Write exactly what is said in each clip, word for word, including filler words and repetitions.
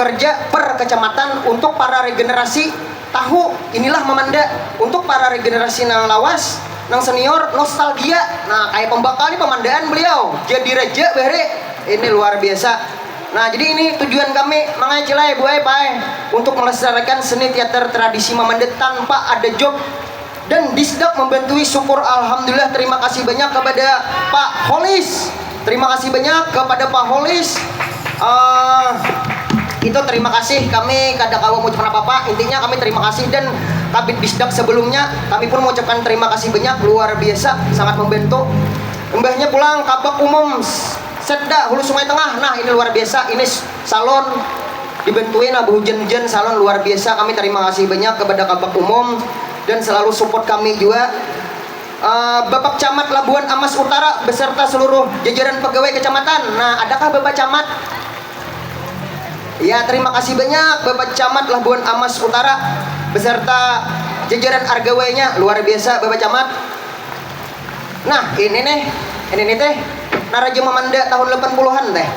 Kerja per kecamatan untuk para regenerasi tahu inilah Mamanda, untuk para regenerasi nang lawas, nang senior, nostalgia. Nah, kayak pembakal nih pemandaan beliau jadi raja bare. Ini luar biasa. Nah, jadi ini tujuan kami mangai cilai buai pae untuk melestarikan seni teater tradisi Mamanda tanpa ada job dan Disdak membantui. Syukur alhamdulillah, terima kasih banyak kepada Pak Holis. Terima kasih banyak kepada Pak Holis. Eh, itu terima kasih, kami kada kawa mengucapkan apa-apa. Intinya kami terima kasih dan Kabid Disdak sebelumnya kami pun mengucapkan terima kasih banyak, luar biasa, sangat membantu. Imbahnya pulang Kabak Umum Setda Hulu Sungai Tengah. Nah, ini luar biasa. Ini salon dibantui, nah, behujan-hujan, salon luar biasa. Kami terima kasih banyak kepada Kabak Umum dan selalu support kami juga. Eh, Bapak Camat Labuan Amas Utara beserta seluruh jajaran pegawai kecamatan. Nah, adakah Bapak Camat? Ya, terima kasih banyak Bapak Camat Labuan Amas Utara beserta jajaran argawainya. Luar biasa Bapak Camat. Nah, ini nih, ini nih teh, Naraja Mamanda tahun delapan puluhan teh.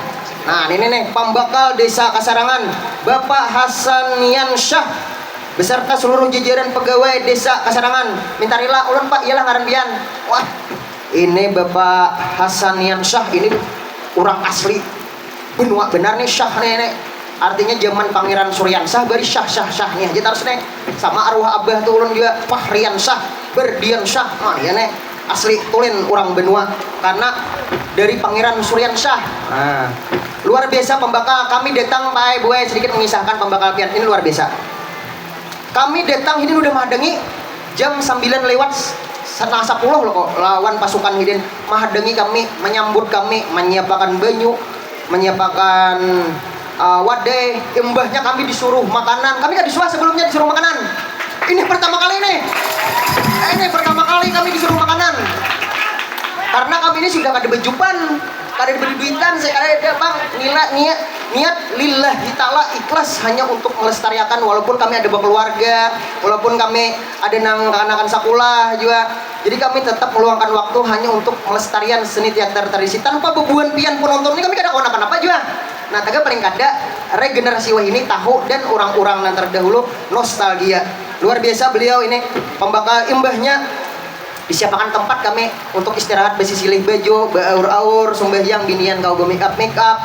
Nah, ini nih, pambakal Desa Kasarangan, Bapak Hasan Niansyah beserta seluruh jajaran pegawai Desa Kasarangan. Minta rila ulun, Pak, iyalah ngaran pian. Wah, ini Bapak Hasan Niansyah, ini orang asli benua benar nih, Syah nih, nih. Artinya zaman Pangeran Suryansah bari Syah, Syah, Syah nih aja terus nih. Sama arwah abah tuh ulun juga, Fahriansyah, Berdiansyah. Nah, ya nih, asli tulin orang benua karena dari Pangeran Suryansah. Nah, luar biasa pembakal. Kami datang, pae buai, sedikit mengisahkan pembakal pian. Ini luar biasa. Kami datang ini udah mahadangi jam sembilan lewat setengah sepuluh loh kok, lawan pasukan hidin mahadangi kami, menyambut kami, menyiapakan banyu, menyiapakan, eh, wadai. Imbahnya kami disuruh makanan. Kami kada suah sebelumnya disuruh makanan. Ini pertama kali nih. Eh, ini pertama kali kami disuruh makanan. Karena kami ini sudah kada bejupan, kada ada berduitan, saya kada ada, Bang. Nila niat, niat lillahi ta'ala, ikhlas hanya untuk melestariakan, walaupun kami ada berkeluarga, walaupun kami ada nang kanakan sekolah juga. Jadi kami tetap meluangkan waktu hanya untuk melestarian seni teater tradisi. Tanpa bebuan pian penonton ini kami kada kawa napa-napa juga. Nah, taga paling kada regenerasi wahini tahu dan orang-orang nang terdahulu nostalgia. Luar biasa beliau ini pembakal. Imbahnya disiapakan tempat kami untuk istirahat, basisilih baju, baaur-aur, sumbahyang, binian kawa ba-make up, make up.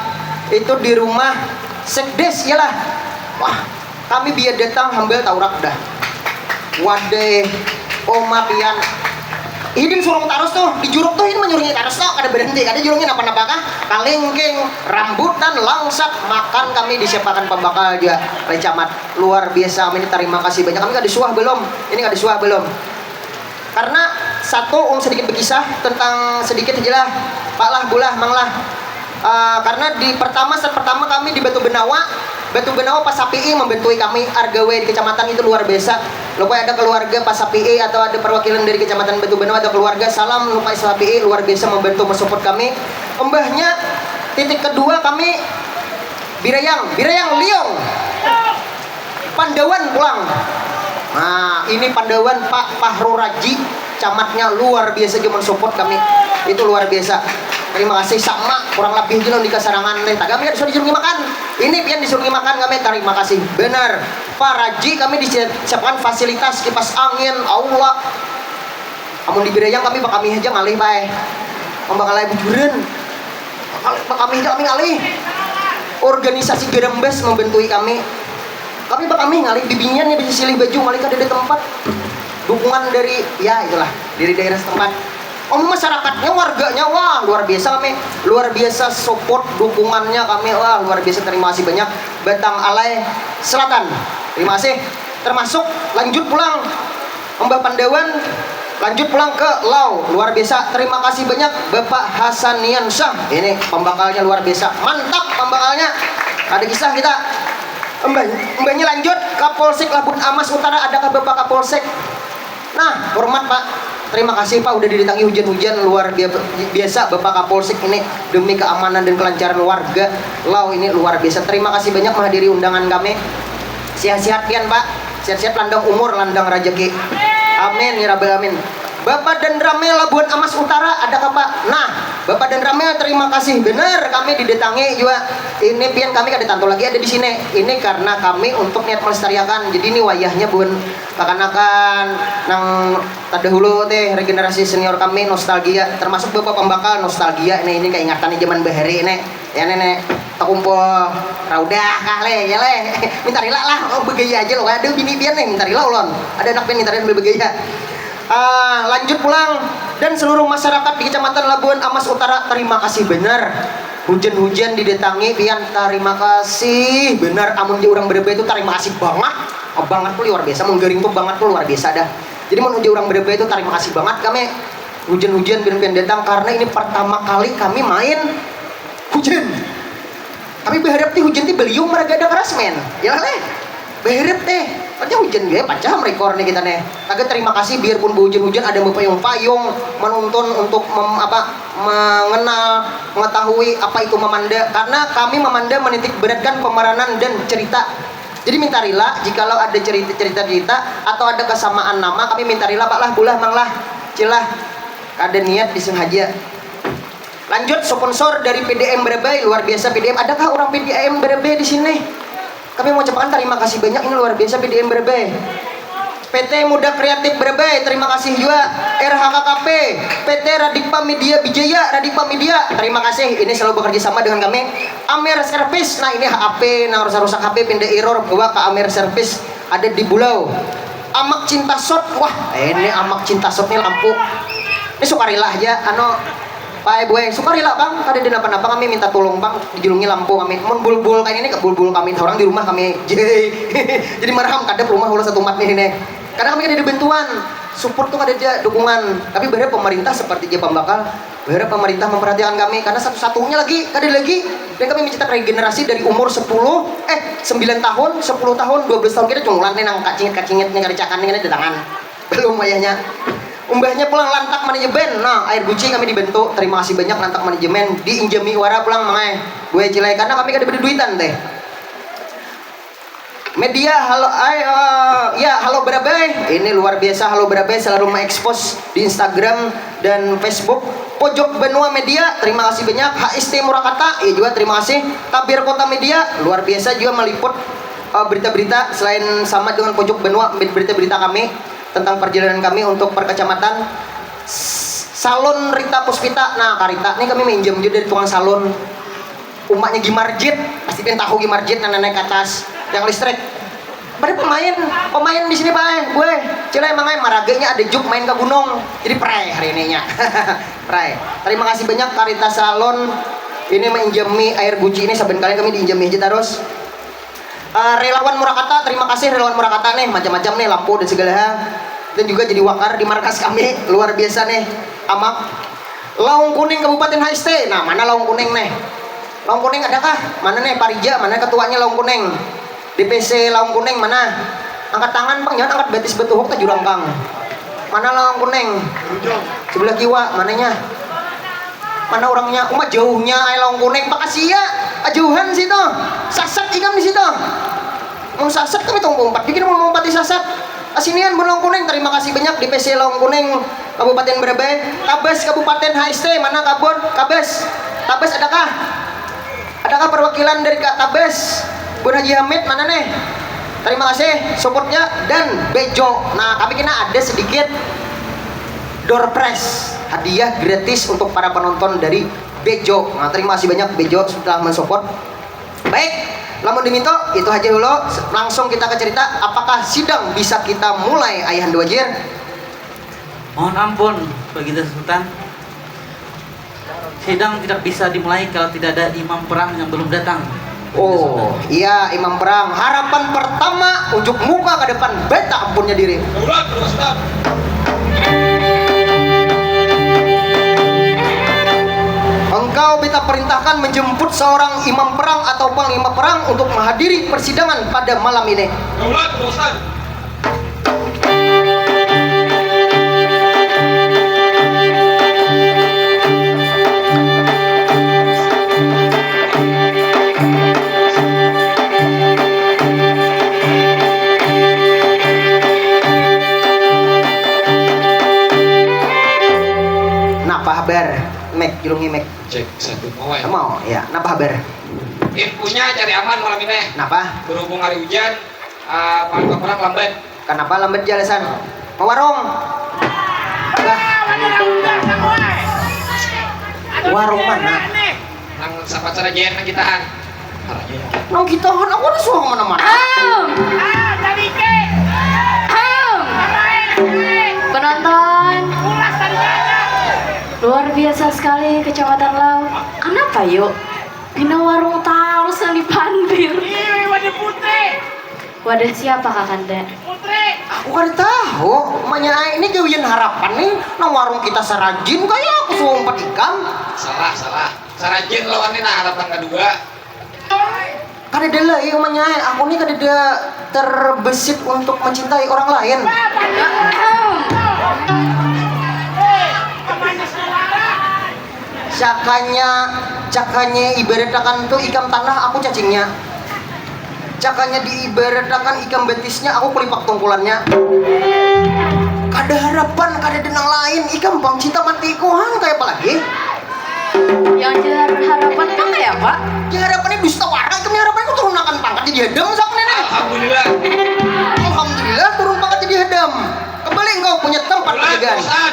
Itu di rumah sekdes, iyalah. Wah, kami biar datang hambal taurak dah. Wadai, oma pian. Hidin surung tarus tuh, di juruk tuh ini menyurungi tarus tuh, kada berhenti, kada jurungi napa-napa kah, kalingking, rambutan, langsat, makan kami disiapakan pembakal juga, Rai Camat. Luar biasa, kami ini terima kasih banyak. Kami kada suah belum, ini kada suah belum. Karena satu, ulun sedikit berkisah tentang sedikit aja lah, Pak lah, Bu lah, Mang lah. Ah, karena di pertama, set pertama kami di Batu Benawa, Batu Benawa Pasapii membantui kami, argawai di kecamatan itu luar biasa. Lupa ada keluarga Pasapii atau ada perwakilan dari kecamatan Batu Benawa atau keluarga, salam lupa Pasapii, luar biasa membantu mensupport kami. Imbahnya titik kedua kami Birayang, Birayang Liong. Pandawan pulang. Nah, ini Pandawan Pak Fahru Raji, camatnya luar biasa juga mensupport kami. Itu luar biasa. Terima kasih sama kurang lebih juga di kasarangan deh. Taga pian disuruh, disuruh makan. Ini pian disuruh makan kami, terima kasih. Benar. Pak Raji kami disiapkan fasilitas kipas angin, aula. Amun di Birayang kami bakami aja ngalih pae. Pembakalai bujuran. Bakami aja kami ngalih. Organisasi Gerembes membantui kami. Kami bakami ngalih, bibinian nih bisa silih baju, ngalih kada ada tempat. Dukungan dari, ya itulah, dari daerah setempat. Om, masyarakatnya, warganya, wah, luar biasa kami. Luar biasa support dukungannya kami, wah, luar biasa, terima kasih banyak. Batang Alai Selatan. Terima kasih. Termasuk lanjut pulang Mbah Pandawan, lanjut pulang ke Lau. Luar biasa. Terima kasih banyak Bapak Hasan Niansyah. Ini pembakalnya luar biasa. Mantap pembakalnya. Ada kisah kita. Mbah, mbahnya lanjut Kapolsek Labuan Amas Utara. Adakah Bapak Kapolsek? Nah, hormat Pak. Terima kasih Pak udah didatangi hujan-hujan luar bia-, biasa Bapak Kapolsek ini demi keamanan dan kelancaran warga Lau ini luar biasa. Terima kasih banyak menghadiri undangan kami. Sehat-sehat pian Pak. Sehat-sehat, landang umur, landang rajaki. Amin ya rabbal amin. Bapak dan Rame Labuan Amas Utara, adakah Pak? Nah, Bapak dan Ramil, terima kasih benar kami didatangi jua. Ini pian kami kada tantu lagi ada di sini. Ini karena kami untuk niat melestariakan. Jadi ini wayahnya buhan kakanakan nang terdahulu teh, regenerasi senior kami, nostalgia, termasuk bapak pembakal, nostalgia nih, ini keingatannya zaman bahari nih. Ya nih, nih, takumpul raudah kah leh, ya leh. Minta rila lah, oh, begaya aja loh, ada bini pian nih, minta rila ulon. Ada anak pian minta rila bergaya. Ah, lanjut pulang, dan seluruh masyarakat di Kecamatan Labuan Amas Utara, terima kasih benar. Hujan-hujan didatangi pian, terima kasih benar. Amun di orang Brebes itu terima kasih banget. Oh, banget tuh luar biasa, menggaring tuh banget tuh luar biasa dah. Jadi mun ujar orang Brebes itu terima kasih banget kami. Hujan-hujan pian datang karena ini pertama kali kami main hujan. Kami berharap ti hujan ti beliung maraga ada keras men. Ya leh. Berharap teh. Pancah hujan gue, pancah merekor nih kita nih. Tapi terima kasih biarpun hujan-hujan ada payung-payung menuntun untuk mem, apa mengenal mengetahui apa itu memanda karena kami memanda menitik beratkan pemeranan dan cerita. Jadi minta rila jikalau ada cerita-cerita kita atau ada kesamaan nama kami minta rila pak lah bulah mang lah cilah kada niat disengaja. Lanjut sponsor dari P D M Brebes luar biasa P D M adakah orang P D M Brebes di sini kami mengucapkan terima kasih banyak ini luar biasa P D M Brebes. P T Muda Kreatif Brebes, terima kasih juga. R H K K P, P T Radikpa Media Bijaya, Radikpa Media, terima kasih. Ini selalu bekerja sama dengan kami. Amer Service, nah ini H P, nah rusak-rusak H P pindah error bawa ke Amer Service, ada di Bulau. Amak Cinta Shot, wah ini Amak Cinta Shot nih lampu. Ini sukarela aja, ano Pak Ibu, eh, sukarela bang, kada ada napa-napa kami minta tulung bang, dijulungi lampu kami. Mun bulbul kayak ini, bulbul kami, orang di rumah kami, jadi maraham kada rumah ulah satumat nih ini. Karena kami kada ada bantuan, support tuh kada ada dukungan. Tapi berharap pemerintah seperti dia pembakal, berharap pemerintah memperhatikan kami karena satu-satunya lagi kada lagi. Dan kami mencetak regenerasi dari umur sepuluh, eh sembilan tahun, sepuluh tahun, dua belas tahun kita cungulan nih nang kacingit-kacingit nih kada cakan nih di tangan. Belum wayahnya. Umbahnya pulang lantak manajemen. Nah, air guci kami dibantu. Terima kasih banyak lantak manajemen. Diinjami wara pulang mangai. Gue cilai karena kami kada berduitan teh. Media halo ay, eh, ya halo berabai. Ini luar biasa halo berabai selalu mengekspos di Instagram dan Facebook. Pojok Benua Media, terima kasih banyak. H S T Murakata, ya juga terima kasih. Tabir Kota Media, luar biasa juga meliput eh, berita-berita selain sama dengan Pojok Benua berita-berita kami tentang perjalanan kami untuk perkecamatan. Salon Rita Puspita, nah karita nih kami minjem juga dari tukang salon umaknya Gimarjit, pasti kan tahu Gimarjit nah naik ke atas yang listrik. Pada pemain pemain di sini pak eh gue cila emang eh maraganya ada juk main ke gunung jadi prai hari ininya. Prai, terima kasih banyak karita salon ini minjemi air guci ini saben kali kami diinjemi aja terus. Uh, relawan Murakata, terima kasih relawan Murakata nih, macam-macam nih lampu dan segala hal. Dan juga jadi wakar di markas kami, luar biasa nih, Amak. Laung Kuning Kabupaten H S T, nah mana Laung Kuning nih? Laung Kuning adakah? Mana nih Parija? Mana ketuanya Laung Kuning? D P C Laung Kuning mana? Angkat tangan bang, jangan angkat betis betuhuk tajurang kang. Mana Laung Kuning? Sebelah kiwa, mananya? Mana orangnya? Uma jauhnya ai Laung Kuning. Pakasih ya. Ajauhan situ. Sasat ikam di situ. Mun sasat kami tunggu umpat. Bikin mau umpat di sasat. Asinian Laung Kuning. Terima kasih banyak di P C Laung Kuning Kabupaten Brebes. Tabes Kabupaten H S T mana kabun? Tabes. Tabes adakah? Adakah perwakilan dari Kak Tabes? Bun Haji Hamid mana nih? Terima kasih supportnya dan bejo. Nah, kami kena ada sedikit door prize hadiah gratis untuk para penonton dari Bejo. Nah, terima kasih banyak Bejo sudah mensupport. Baik, lamun diminta itu aja dulu. Langsung kita ke cerita. Apakah sidang bisa kita mulai Ayahanda Wajir? Mohon ampun, Baginda Sultan. Sidang tidak bisa dimulai kalau tidak ada imam perang yang belum datang. Oh, iya imam perang. Harapan pertama unjuk muka ke depan beta ampunnya diri. Engkau beta perintahkan menjemput seorang imam perang atau panglima perang untuk menghadiri persidangan pada malam ini. Napa habar? Mek, julungi mek. Cek satu mau ya. Mau ya, napa habar? Infonya cari aman malam ini. Napa? Berhubung hari hujan, uh, paling kurang lambat. Kenapa lambat jalasan? Ke warung. Bah. Warung mana? Nang sama cara J N nang kitaan. Nang kitaan aku ada suara mana-mana. Ahem. Ahem. Penonton. Luar biasa sekali Kecamatan Lau. Kenapa yuk? Pina warung tarus yang dipandir. Ih, wadah putri. Wadah siapa kakanda? Putri. Aku kada tahu. Manya ai, ini gawian harapan nih. Nang warung kita sarajin kaya aku sumpah ikam. Salah, salah. Sarajin lawan ini nah harapan kedua. Kadada lagi umanya, aku ni kadada terbesit untuk mencintai orang lain. Cakanya, cakanya ibaratakan tu ikam tanah, aku cacingnya. Cakanya diibaratakan ikam betisnya, aku kulipak tungkulannya. Kada harapan, kadada nang lain, ikam pang cinta matiku, hang kaya apa lagi? Yang jar harapan kan kaya apa? Jar harapan ini dusta wara, ikam jar harapan aku turunakan pangkat jadi hadam saku nini. Alhamdulillah. Alhamdulillah turun pangkat jadi hadam. Kembali engkau punya tempat penjagaan.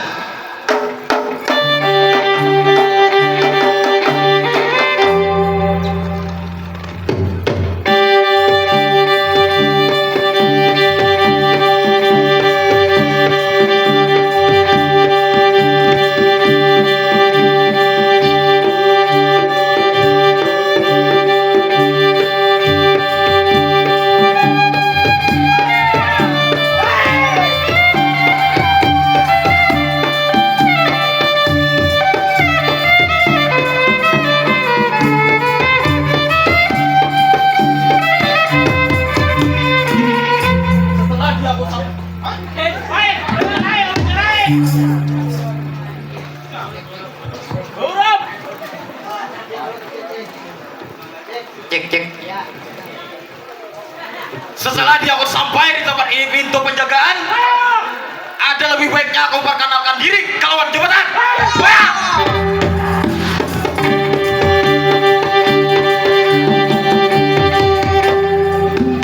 Cek, cek. Setelah dia aku sampai di tempat ini pintu penjagaan, ada lebih baiknya aku perkenalkan diri ke lawan jabatan. Wah!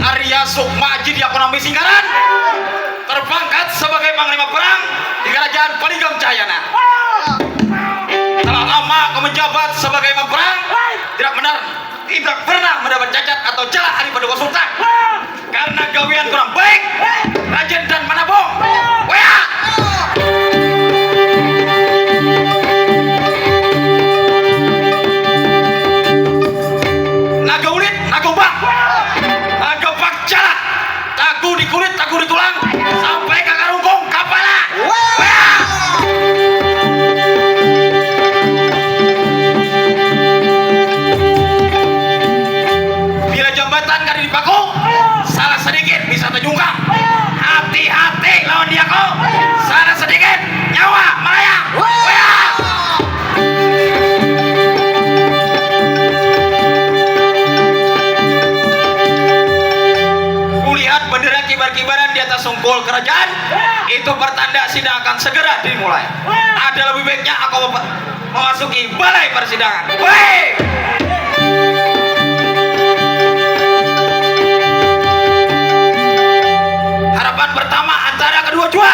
Arya Sukma Aji dia aku nampi singkaran. Terpangkat sebagai panglima perang di kerajaan Palinggam Cahyana. Telah lama aku menjabat sebagai imam perang, tidak benar, tidak pernah mendapat cacat atau celah daripada Wasultan. Karena gawian kurang baik, rajin dan menabung. Wea! Naga ulit, naga umbang, naga bakcala. Tagu di kulit, tagu di tulang, sampai ka karungkung kapala. Wah! Bila jambatan kada dipaku, salah sedikit bisa tajungkang. Hati-hati lawan diaku, salah sedikit nyawa malayang. Wah! Kulihat bendera kibar-kibaran di atas sungkul kerajaan, itu pertanda sidang akan segera dimulai. Ada lebih baiknya aku mem-, memasuki balai persidangan. Woi! Harapan pertama antara kedua jua.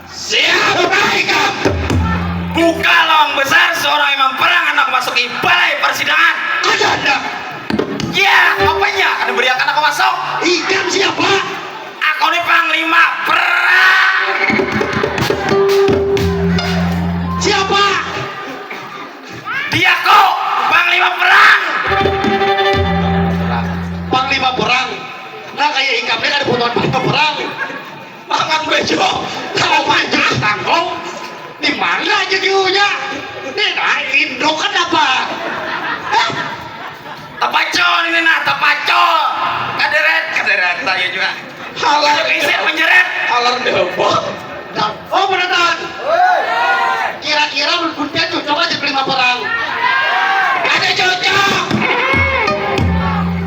Siapa ikam? Buka lawang besar, seorang imam perang handak masuki balai persidangan. Ada handak? Ya, apanya? Kada beriakan aku masuk. Ikam siapa? Aku ni panglima perang. Siapa? Diaku, panglima perang. Panglima perang. Nah, kaya ikam ni kada butuhan panglima perang. Mangan bejo, kalau maju tanggung, di mana aja diunya? Ini nah, induk kan apa? Hah? Tapacul ini nah, tapacul. Kaderet, kaderet, saya juga. Halar. Isit menjeret. Halar deh, Bang. Nah, oh, penonton. Kira-kira mun pian cocok aja beli maparang. Ada cocok.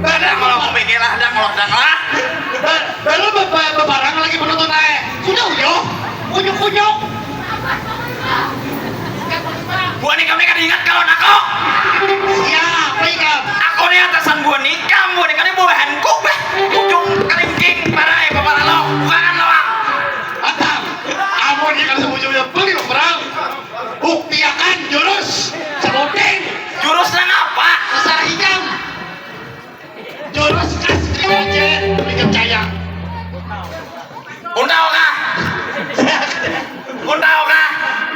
Ada kalau mau pikir lah, ada kalau dang lah. Ba-, baru be-, be-, bebarang lagi penonton ae. Sudah uyuh, unyuk-unyuk. Buah nikam ni kada ingat kalau aku. Siapa ikam? Aku ni atasan buah nikam, buah nikam ni bawahanku, bah. Ujung kalingking, parai, bapak lalu, bukaan lawang. Atang, amun ikam sebujurnya beli perang, buktiakan jurus sebuting. Jurus nang apa? Terserah ikam. Jurus kas kecil, ikam caya. Untau kah? Untau kah?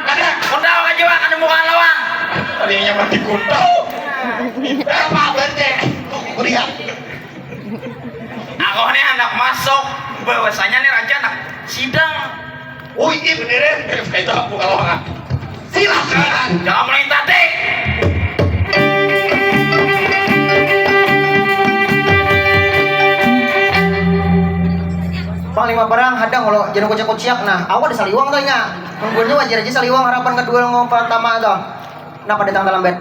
Ada. Untau kah jua kada muka lawang? Tadinya mati kuntau. Apa berarti? Kuliah. Aku ni handak masuk, bahwasanya ni raja handak sidang. Ui, ih, beneran. Itu aku kalau ah. Silakan. Jangan main tadi. Panglima perang hadang kalau jangan kuciak-kuciak nah. Awak ada saliwang tuh nya. Nunggunya wajar aja saliwang harapan kedua ngomong pertama tuh. Kenapa datang terlambat?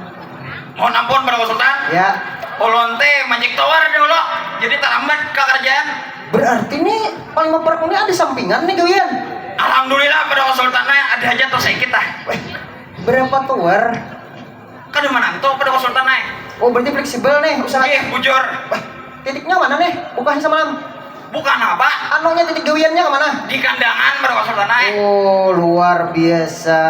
Mohon ampun, Paduka Sultan. Ya. Ulun teh mancik tower dahulu, jadi talambat ka karajaan. Berarti nih, Panglima Perang ini ada sampingan nih gawian. Alhamdulillah, Paduka Sultan, eh, ada aja tuh sedikit ah. Weh, berapa tower? Kada menantu, Paduka Sultan, eh. Oh, berarti fleksibel nih usahanya. Ih, bujur. Wah, titiknya mana nih? Bukannya semalam. Bukan apa? Anunya, titik gawiannya ke mana? Di kandangan, Paduka Sultan ai. Oh, luar biasa.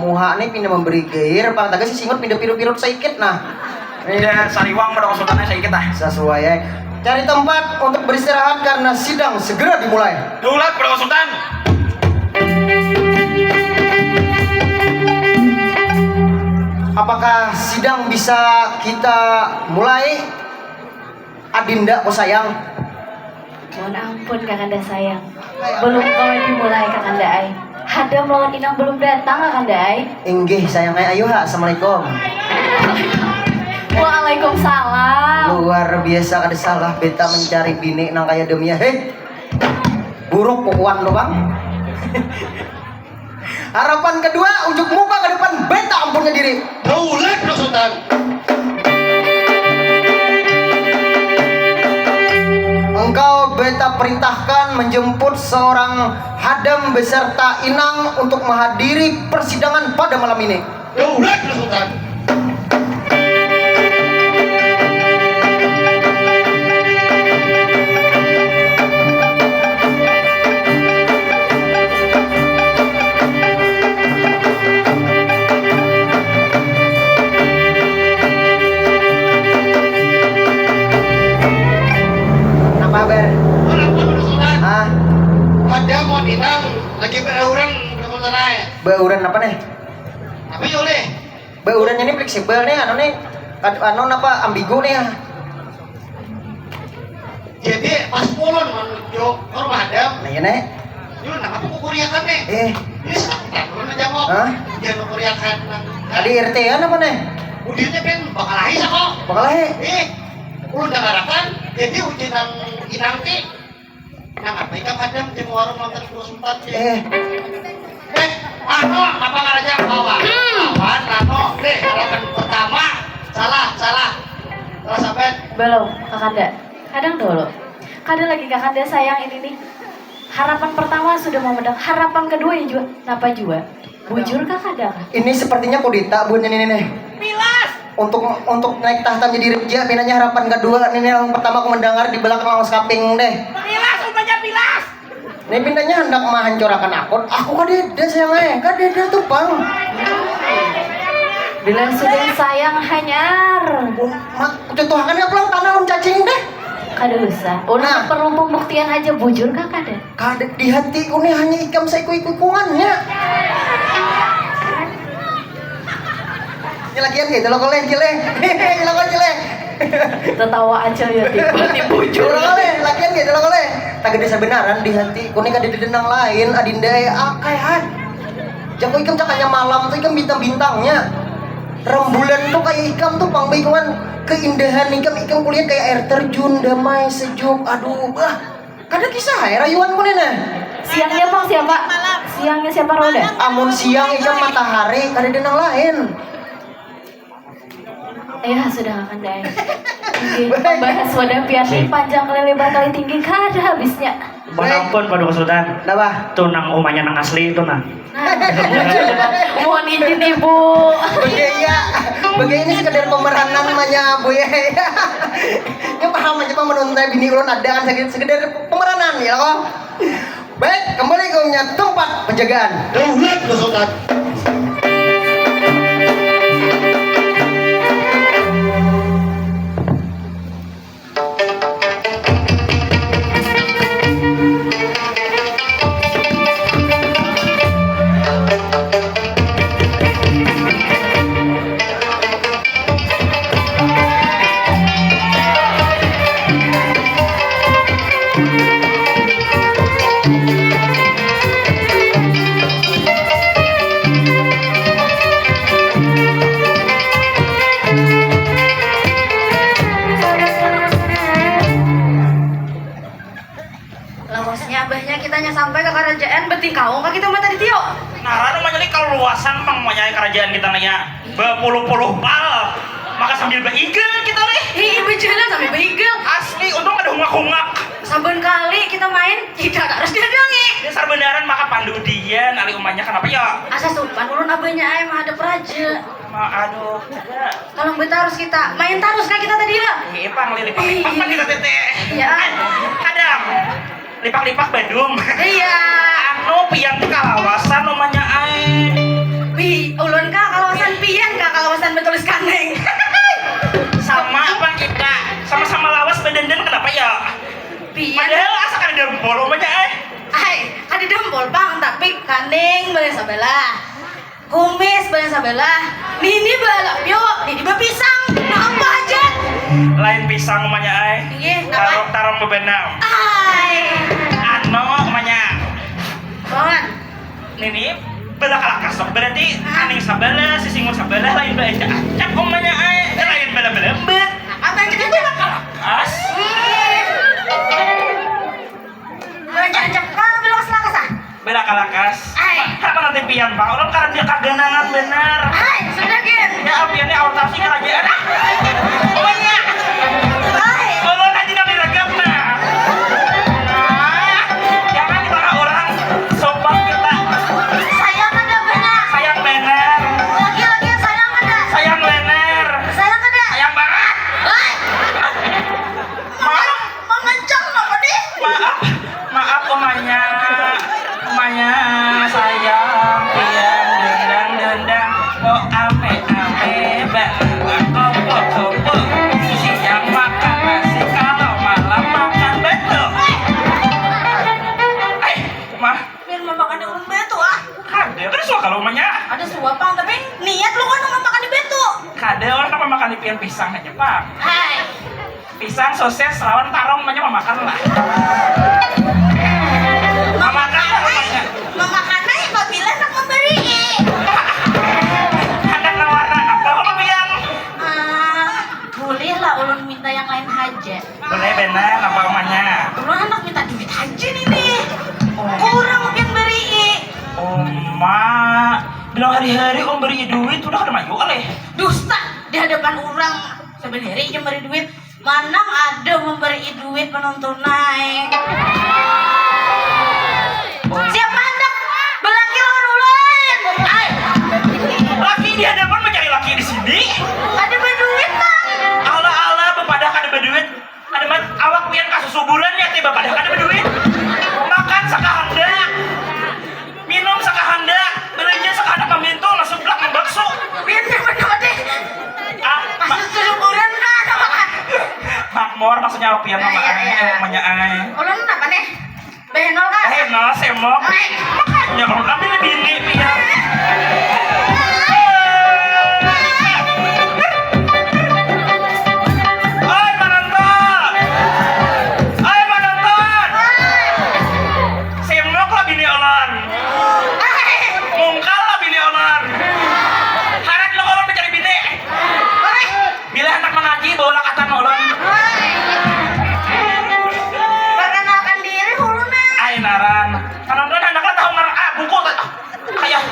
Muha nih pindah memberi gair, pang taga si singut pindah pirut-pirut saikit nah. Pindah saliwang, Paduka Sultan ai, saikit ah. Sesuai ya. Cari tempat untuk beristirahat karena sidang segera dimulai. Daulat, Paduka Sultan. Apakah sidang bisa kita mulai? Adinda ku sayang. Mohon ampun, Kakanda sayang. Belum kawa dimulai, Kakanda ai. Hadam lawan Inang belum datang, Kakanda ai. Inggih, sayang ai. Ayu ha, assalamualaikum. Waalaikumsalam. Luar biasa, kada salah beta mencari bini nang kaya deminya. Heh. Buruk pukuan tu, Bang. Harapan kedua, unjuk muka ke depan, beta ampunnya diri. Daulat, Paduka Sultan. Engkau beta perintahkan menjemput seorang hadam beserta Inang untuk menghadiri persidangan pada malam ini. Daulat, Paduka Sultan. Napa kabar? Hah? Ada mau dinang lagi berauran, kamu tenang. Berauran apa nih? Apa ya oleh? Baurannya ni fleksibel nih, anu nih, kad-, anu napa, ambigu nih. Jadi pas ulun manuju ka rumah hadam. Nah, iya, Nek. Yun, napa kukuriakan nih? Eh. Ini sebentar ulun menjawab. Hah? Jangan kukuriakan nang. Tadi R T-an apa nih? Udirnya pen bakalahi sako. Bakalahi? Eh, ulun dengarakan, jadi uji nang inang ti. Nang apa ikam hadam di warung nonton Bro Sultan, ya? Eh. Eh, anu, apa ngaraja bawa? Hmm. Lawan, anu, nih, harapan pertama. Salah, salah. Salah sampai. Belum, Kakanda. Kadang dulu. Kada lagi, Kakanda sayang ini nih. Harapan pertama sudah mau menang, harapan kedua ya jua. Napa jua? Bujur kah kada kah? Ini sepertinya kudeta buhannya ini nih. Pilas. Untuk, untuk naik tahta menjadi raja, pinanya harapan kedua nih, yang pertama aku mendengar di belakang lawas kaping deh. Pilas, umpanya pilas. Ini pinanya hendak menghancurakan aku. Aku kadeda sayang eh, kadeda tuh pang. Bila sudah sayang hanyar. Mak, contohkan ya pulang tanah um cacing deh. Kada usah. Ulun nah. Perlu pembuktian aja bujur kah kada? Kada di hatiku nih hanya ikam saiku-ikungannya. Ini lagian gitu lo koleh cileh. Lo koleh cileh. Tetawa aja ya tiba di bujur. Lo koleh lagian gitu lo koleh. Tak gede sebenaran di hatiku nih kada didenang lain adinda eh akai han. Jago ikam cakanya malam tuh ikam bintang-bintangnya. Rembulan tuh kayak ikam tuh pang baik keindahan ikam ikam kulihat kayak air terjun damai sejuk aduh bah. Kada kisah ai rayuanku ni nah. Siangnya pang siapa? Siangnya siapa roda? Amun siang ikam matahari kada ada nang lain. Ayah sudah akan dai. Oke, membahas wadah pian ni panjang kali lebar kali tinggi kada habisnya. Mohon ampun, Paduka Sutan. Kenapa? Tuh nang umanya nang asli itu nah. Mohon izin ibu. Oke, iya. Begini sekedar pemeranan namanya, Bu, ya. Ya paham aja, Pak, menurut saya bini ulun ada kan, sekedar, sekedar pemeranan ya, kok. Baik, kembali ke umnya tempat penjagaan. Daulat, Paduka Sutan. Lawasnya abahnya kita nya sampai ke kerajaan, betingkaung kah kita mah tadi, Tio? Nah, ranu manyalik kaluasan pang manyai kerajaan kita nanya bapuluh-puluh pal, maka sambil baigal kita leh. Hi, berjalan sambil baigal. Asli, untung ada hungak-hungak. Saban kali kita main, kita harus dihadangi. Dasar benaran maka pandudian, ali umanya kenapa ya? Asa supan ulun abahnya ai mahadap raja. Ma, aduh, kada. Kalau betul harus kita, main tarus kah kita tadi lah? Iya, pang lirik papan kita tete. Iya. Kadang. Lipak-lipak badung. Iya. Anu pian kalawasan umanya ai. Pi, ulun kah kalawasan pian kah kalawasan betulis kaneng. Sama apa kita? Sama-sama lawas badandan kenapa ya? Pian. Padahal asa kada dempol umanya ai. Ai, kada dempol pang tapi kaneng bala sabelah. Kumis banar sabalah. Nini balap yo, nini bapisang. Nah apa aja? Lain pisang umanya ai. Iya, tarong tarong bebenam. Ai. Anu umanya. Bon. Nini bela kalakas sok berarti aning sabalah, sisingun sabalah, lain bela ancak ancak umanya ai. Eh, lain bela belembet. Apa aja bela kalakas? Bela ancak ancak. Kau bela kalakas ah. Bela kalakas. Ai. Apa nanti pian pak? Orang karena dia kaganangan benar. Ai, sudah gin. Ya apiannya awal tasi kerajaan. Ah. Pokoknya. Ai. Kalau nanti nanti regap nah. Ah, jangan kita orang sombong kita. Sayang ada benar. Sayang benar. Lagi-lagi sayang ada. Sayang benar. Sayang ada. Sayang banget. Ai. Maaf. Mengencang apa nih? Maaf. Maaf umanya, umanya sayang pian dendang dendang kok ame ame banar kopo kopo siang makan nasi kalau malam makan betul. Eh, mah. Pian memakan ulun betul ah. Kada, kada suah kalau umanya. Ada suah pang, tapi niat lu kan memakan betul. Kada, orang kan memakan pian pisang aja pang. Hai. Pisang, sosis, lawan tarong banyak memakan lah. Memakan lah pokoknya. Memakan aja apabila nak memberi. Anak nawaran apa kok biang? Ah, boleh lah ulun minta yang lain haja. Boleh benar apa umanya? Ulun anak minta duit haja nih nih. Oh. Kurang mungkin beri. Uma, bilang hari-hari om beri duit udah kada mayu aleh. Dusta di hadapan orang. Sebenarnya aja beri duit. Manang ada memberi duit penonton naik. Siapa hendak belaki lawan ulun? Ai. Laki di hadapan mencari laki di sini. Ada berduit kan? Ala ala bepadah kada berduit. Ada mat awak pian kasusuburan ya tiba padah kada berduit. Makan sakahandak. Minum sakahandak, belanja sakahandak mamintul, nasublak, mambakso. Pinter benar deh. Ah, ma- Masuk suluburan kah atau apa? Makmur maksudnya rupiah mama Iya, iya, ai, iya. Mamanya ai. Ulun apa nih? Behenol kah? Eh, nah, semok. Makanya kalau ambil bini pian. Oi, penonton. Oi, penonton. Semok lah bini ulun. Mungkal lah bini ulun. Harat lo ulun mencari bini. Bila handak mangaji bawa lakatan ulun. Perkenalkan diri ulun nah. Ai naran. Penonton handak lah tahu ngaran ah buku tah. Ayah.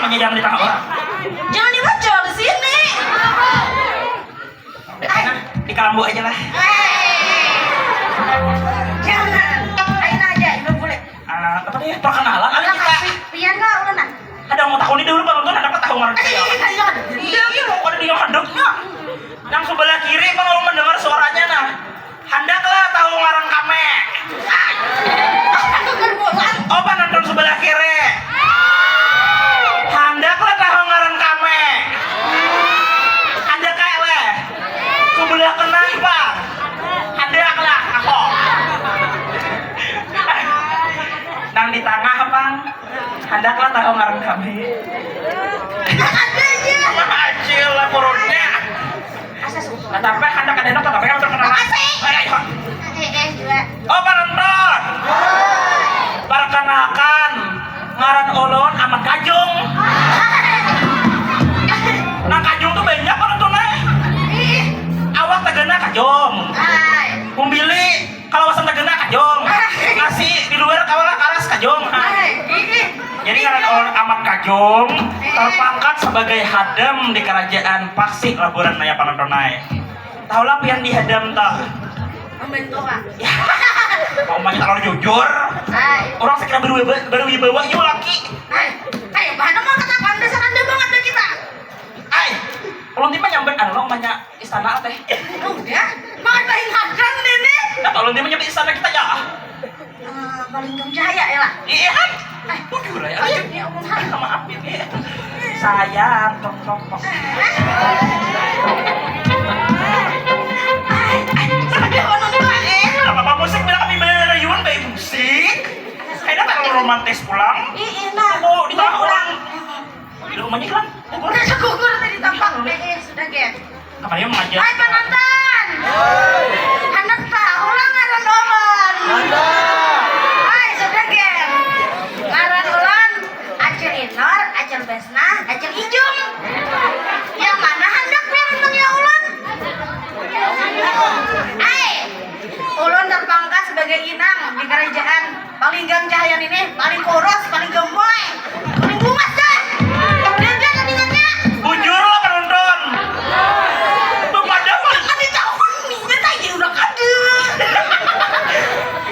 Jangan ditawa. Jangan dibaca di sini. Di kalambu aja lah. Jangan. Aina aja, ibu boleh. Ah, apa nih? Perkenalan, ada kita. Pian lah, ulun nah. Ada mau tahu nih dulu, penonton ada apa tahu ngaran saya? Iya, iya. Iya, iya, mau ada di yang hadapnya. Nang sebelah kiri, kalau mendengar suaranya, nah. Handaklah tahu ngaran kami. Oh, penonton sebelah kiri. Handaklah tahu ngaran kami. Handak kayak leh. Sebelah kenapa? Handaklah aku. Nang di tengah, Pang. Handaklah tahu ngaran kami. Ada aja. Acil lah perutnya. Asa susu. Nah, tapi handak ada nonton, tapi kan terkenal. Makasih. Ayo, ayo. Eh, eh, dua. Oh, penonton. Perkenalkan, ngaran ulun Amat Kajung. Nah, kajung tuh banyak penonton, eh. Ih. Awak tegana kajung. Hai. Bumbili, kalawasan tegana kajung. Hai. Nasi di luar kawala karas kajung. Hai. Hai. Ih, ih. Jadi ngaran ulun Amat Kajung, eh, terpangkat sebagai hadam di kerajaan Paksi Laburan Naya Panonton Naya. Tahulah pian di hadam tah. Membantu, Kak. Ya. Mau banyak kalau jujur. Hai. Orang sekira berwibawa, berwibawa, yuk laki. Hai. Kayak mana mau katakan dasar anda banget dah kita. Ai, ulun ti menyambat anu lo, umanya istana teh. Udah, makan paling hadam deh nih. Nah, ulun ti menyambat istana kita ya. Eh, paling gam cahaya ya lah. Iya kan? Eh, bujur ya. Iya, iya, umum hai. Sama Apit ya. Sayang, tok tok tok. Ada penonton eh. Apa apa musik bilang kami berayun baik musik. Kayaknya terlalu romantis pulang. Iya, nah. Oh, di tengah orang. Di rumahnya kan gugur. Gugur tadi tampak. Eh, eh, sudah, Gen. Kapan dia mengajar? Hai, penonton. Handak tahu lah ngaran ulun. Hai, sudah, Gen. Ngaran ulun Acil Inor, Acil Besna, Acil Ijum. Yang mana handak nih tentang ya ulun? Hai, ulun terpangkat sebagai inang di kerajaan. Paling gam cahaya ini, paling kurus, paling gemoy, paling bungas dah. Udah, udah, tadi katanya. Bujur lah penonton. Bepada paling ada tahun minyak aja udah kada.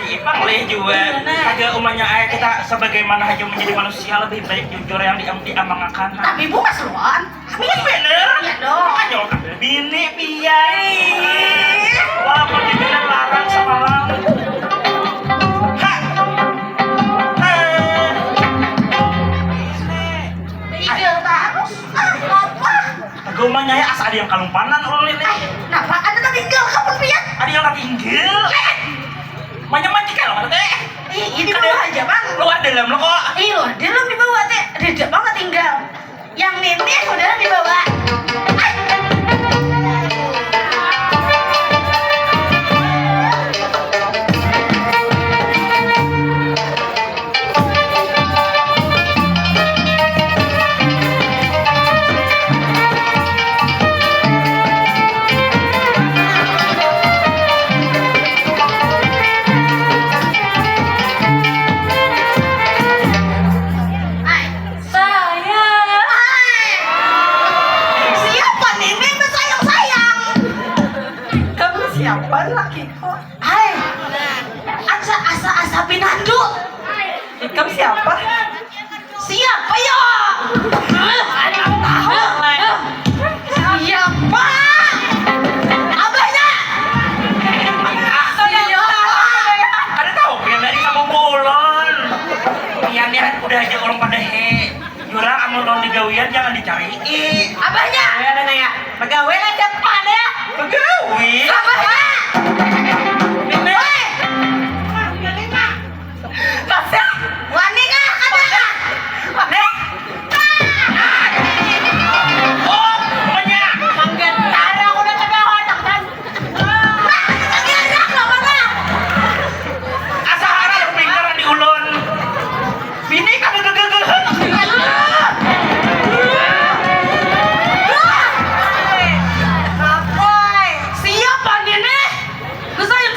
Ipang leh jua. Ada umanya ayah kita sebagaimana aja menjadi manusia lebih baik jujur yang diam diamangakan. Tapi bungas loh. Bungas bener. Iya dong. Makanya orang bini pian. Walaupun dibilang larang semalam. Ha. Ha. Tinggal terus. Ah, apa? Agak umanya ya asa ada yang kalumpanan ulun ini. Napa? Ada tertinggal kapan pian? Ada yang tertinggal. Eh. Banyak mandi kalau mana teh? Ih, ini bawa aja, Bang. Luar dalam lo kok. Ih, luar dalam dibawa teh. Ada aja, Bang, tertinggal. Yang nitih udah dibawa. Hai. Sayang. Hai. Siapa nih? Ini bersayang-sayang. Kamu siapa, lakiku? Hai. Asa, asa, asa pinandu. Kamu siapa? Siapa ya? Tahu. Siapa? Abahnya. Siapa? Kada tahu, pian dari sama bolon. Pian ya udah aja orang pada he. Jurang amun lawan digawian jangan dicarii. Abahnya. Ya, ada naya. Pegawai lah siapa ada ya? Pegawai. Abahnya. Woi. Kasih. Wani kah? Ada kah? Wani. Oh, banyak. Manggen. Cara udah kena otak kan. Nah, lagi ada apa, Bang? Asa hara lempingkaran di ulun. Bini kada gegegeh. Siapa ini? Geus saya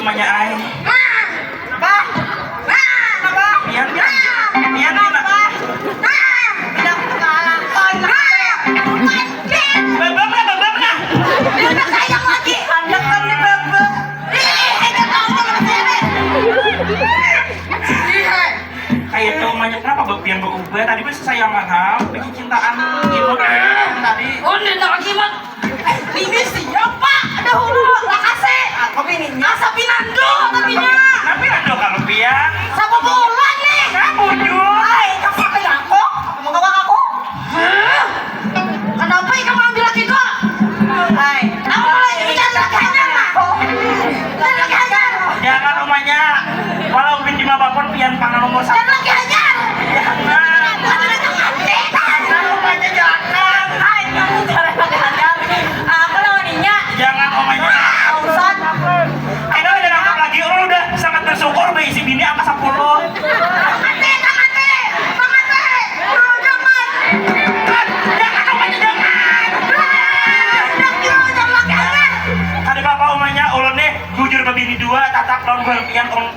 Umanya ai. Apa? Apa? Pian, pian, pian, pian. Apa? Pindah ke kepala. Oh, bukan. Babak lah, babak lah. Udah sayang lagi. Anak kan di babak. Ih, ada tahu sama saya. Ih, hai. Kayak itu umanya, kenapa babak pian berubah? Tadi masih sayang mahal, bikin cintaan imut tadi. Oh, ndak lagi, Mat. Ini siapa? Dahulu lakase. Aku bininya. Asa pinando tadinya. Tapi ando kalau pian. Sama bola nih. Nah, bujur. Hai, kasih ke aku. Mau ke aku? Hah? Kenapa ikam ambil lagi kok? Hai, aku mulai bicara lagi aja lah. Bicara lagi aja. Jangan umanya. Walau bin di mana pun pian pangan nomor satu. Jangan lagi aja. Jangan. Ada lagi aja. Jangan umanya jangan. Hai, kamu cara pakai ajar. Aku lawan inya. Jangan umanya. Urusan. Aduh, udah nangkap lagi. Ulun udah sangat bersyukur berisi bini angka sepuluh. Mati, mati, mati. Jangan. Jangan umanya jangan. Jangan, jangan pakai ajar. Kada apa-apa umanya, ulun nih bujur bebini dua, tatap lawan buhan pian, ulun,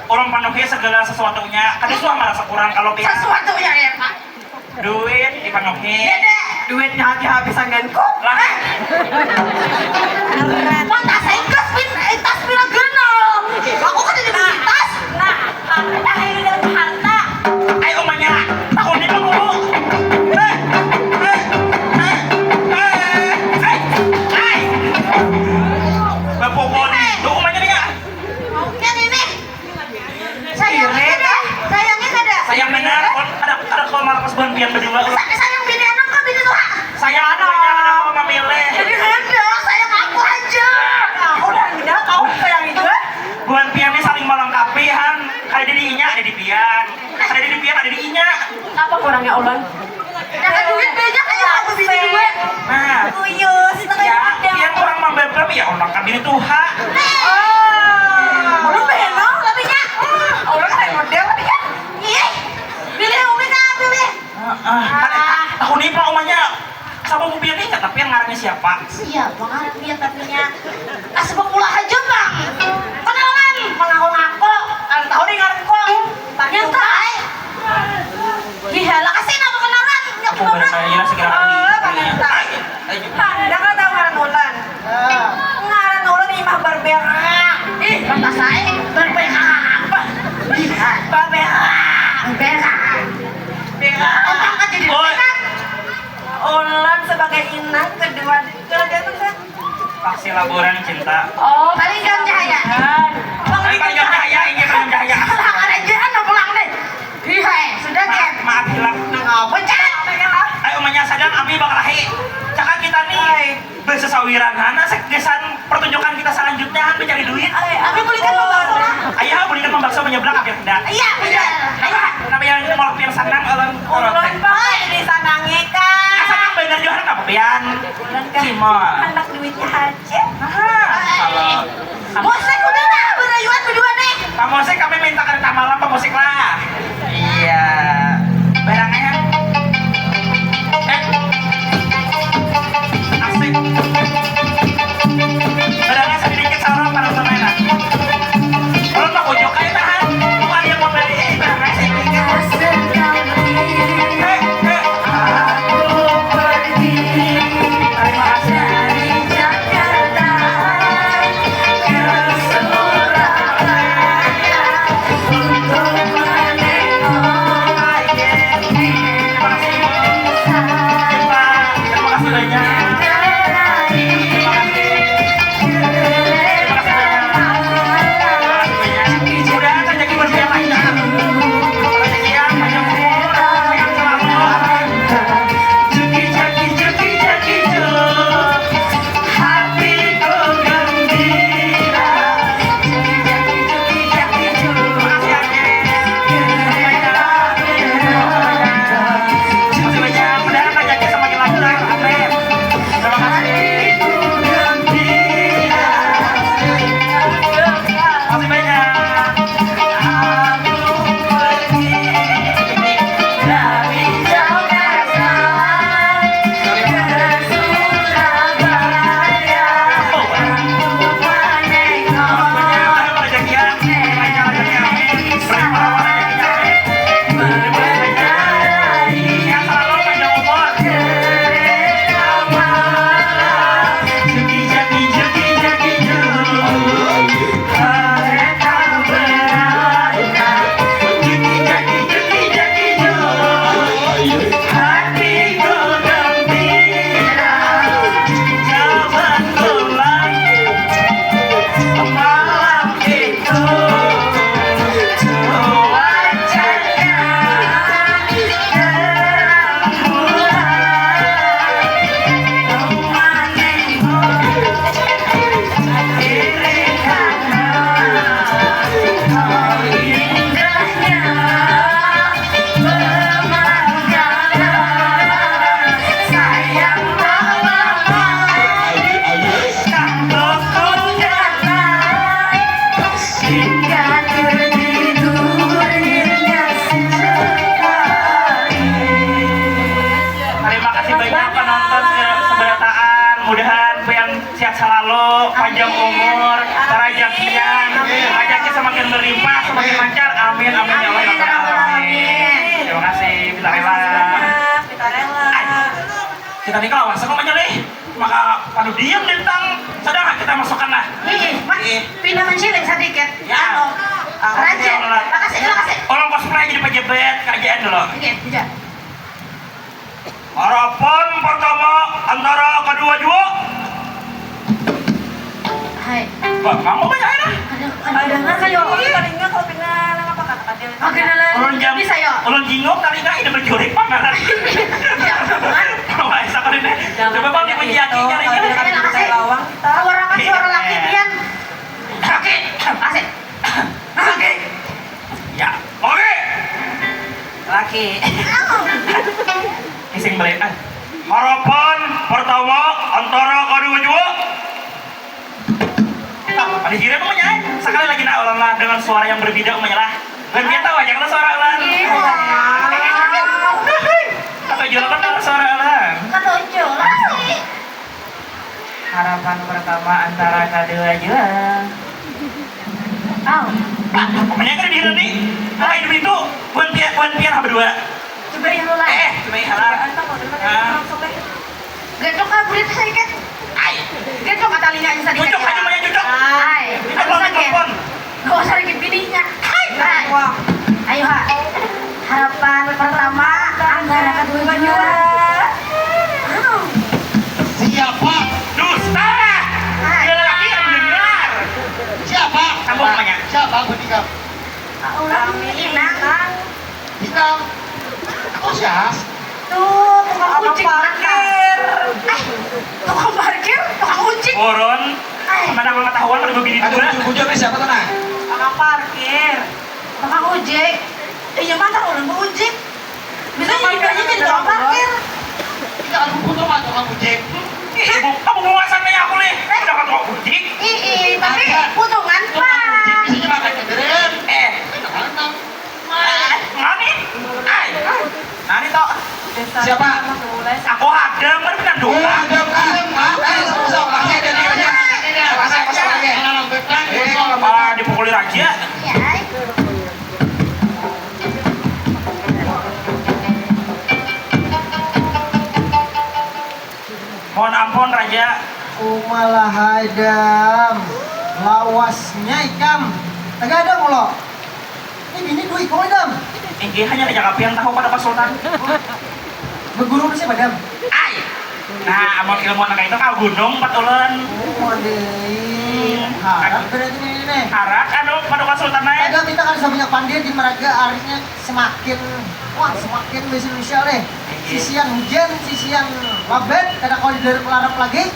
ulun penuhi segala sesuatunya. Kada suah merasa kurang kalau pian. Sesuatunya ya, Pak. Duit dipenuhi. Iya, Dek. Duitnya habis-habisan ganku. Lah. Pantas saya tas pin, eh, tas pina ganal. Aku kan jadi beli tas. Nah, harta, ayo, dan harta. Ayo, umanya. Tahun ini dulu. Eh, eh, eh, eh, eh, eh. Bapokon itu umanya nih, ya. Oke, ini. Sayangnya kada, sayangnya kada. Sayang benar, kon kada, kada kawa malapas buhan pian badua. Sa-, sayang bini anak kah bini tuha? Sayang keduanya, kada kawa mamilih. Jadi hendak sayang aku aja. Nah, udah, udah, kau sayang juga. Buhan pian ni saling melengkapi, han. Kada di inya, ada di pian. Kada di pian, ada di inya. Apa kurangnya ulun? Jangan duit banyak aja aku bini dua. Nah. Tuyul, setengah ya, model. Yang kurang mambabab ya orang kami ini tuha. Oh. Ulun bahenol tapi nya. Ulun bahenol model tapi nya. Ih, pilih umi kah, pilih. Heeh. Ah. Aku ni pang umanya. Siapa mau pian ingat tapi yang ngarannya siapa? Siapa ngaran pian tapi nya? Asbak pula aja, Bang. Kenalan, mengaku-ngaku. Kalau tahu nih ngaran kong. Nyata. Ih, halah, kasih nama kenalan. Nyak. Aku baru nanya segera kami. Eh, mana tak? Ayo, ayo. Anda nggak tahu ngaran ulun. Ngaran ulun Imah Barbera. Ih, pantas aja. Barbera apa? Barbera. Barbera. Barbera. Orang kan jadi. Oi. Ulun sebagai inang kedua, kedua tuh kan. Pasti laburan cinta. Oh, paling jam cahaya. Bang, paling jam cahaya, ini paling jam cahaya. Salah, ada jalan mau pulang deh. Iya, eh, sudah deh. Maaf, maaf, hilap. Nah, apa, Cak? Ayo, umanya sadang, abi bakalahi. Cakap kita nih. Hai. Bersesawiran, hana sek-, gasan pertunjukan kita selanjutnya, han, mencari duit. Hai, abi bulikan membakso lah. Ayo, bulikan membakso menyeberang, abi hendak. Iya, benar. Ayo, kenapa yang mau pian sanang, ulun? Ulun, Pak, disanangi, Kak. Ah, sanang bener juga, kenapa pian? Ulun, Kak. Cimol. Handak duitnya aja. Nah, kalau musik udah lah, berayuan berdua nih. Pak musik, kami minta kereta malam, Pak musik lah. Iya. Barangnya. Eh. Asik. Barangnya sedikit salah para pemain. Kalau Pak Ujo kayak tahan, bukan yang membeli, eh, barangnya sedikit. Eh, eh. Terima kasih. Selalu panjang umur, kerajakian, rezeki semakin berlimpah, semakin lancar. Amin, amin, ya Allah, ya Rabbal Alamin. Terima kasih, kita rela. Kita rela. Kita ni kawan, sama aja nih. Maka padu diam tentang sedang kita masukkan lah. Ih, Mat, pindah menciling sedikit. Ya. Anu, Raja, makasih, makasih. Orang cosplay jadi pejabat kerajaan dulu. Oke, bisa. Harapan pertama antara kedua jua. Hai. Bah, kamu banyak ya? Ada, ada dengar kayak ini. Palingnya kalau kena nama apa kata dia? Oke, nah, nah, ulun jam, bisa ya? Ulun jingok kali nggak ini berjurik pameran. Jangan. Kalau saya kali ini, coba bang dikunci aki kali ini. Ada kasih bawang kita. Suara kan suara laki pian. Laki, asik. Laki. Ya, oke. Laki. Ising balik ah. Harapan pertama antara kedua jua. Ada jiran namanya, eh. Sekali lagi nak ulun lah dengan suara yang berbeda namanya lah. Dan dia tahu aja kalau suara ulun. Iya. Kata jual kan kalau suara ulun. Kata jual sih. Harapan pertama antara kedua jua. Au. Lah, pokoknya kada dihirani. Apa hidup itu? Buan pian, buan pian apa dua? Coba yang lah. Eh, coba yang lah. Apa kau dengar? Ah. Langsung deh. Gandok lah burit sedikit. Ai. Gandok mata linganya sedikit. Cucuk aja punya cucuk. Ai. Cucuk. Ada lagi. Mikrofon. Gak usah lagi bininya. Hai. Hai. Wah. Ayo ha. Harapan pertama antara kedua jua. Siapa? Dusta. Hai. Dia lelaki yang benar. Siapa? Sambung namanya. Siapa? Bertiga. Kami Inang. Inang. Kau sias? Tuh, tukang ojek parkir. Eh, tukang parkir, tukang ojek. Turun. Eh. Mana pengetahuan udah begini. Ada juga. Bujur-bujur nih siapa tuh nah? Tukang parkir. Tukang ojek. Iya mantap orang mau ojek. Bisa jadi aja jadi tukang parkir. Kita kan butuh mah tukang ojek. Ih, ibu, kamu mau sana ya aku nih. Eh. Udah tukang ojek. Ih, tapi butuh kan, Pak? Bisa makan kederem. Eh. Mana? Nani toh? Siapa? Aku hadang, mana pinang duka? Hadang, ah. Eh, sok, sok, lagi ada di raja. Pasang, pasang lagi. Eh, kalau apa dipukuli raja? Mohon ampun, Raja. Kumalah hadam. Lawasnya ikam. Tagadang lo. Ini bini dua ikung, Madam. Inggih, hanya Raja Kapian tahu pada Pak Sultan. Beguru sih, Madam. Ai. Nah, amun ilmu anak itu kau gunung empat ulun. Oh, deh. Hmm. Harat berarti ini nih. Harat, anu, pada Pak Sultan, eh. Ada kita kan sebanyak pandir di meraga arisnya semakin, wah, semakin bahasa Indonesia deh. Iya. Sisian hujan, sisian labat, kada kau di dalam larap lagi.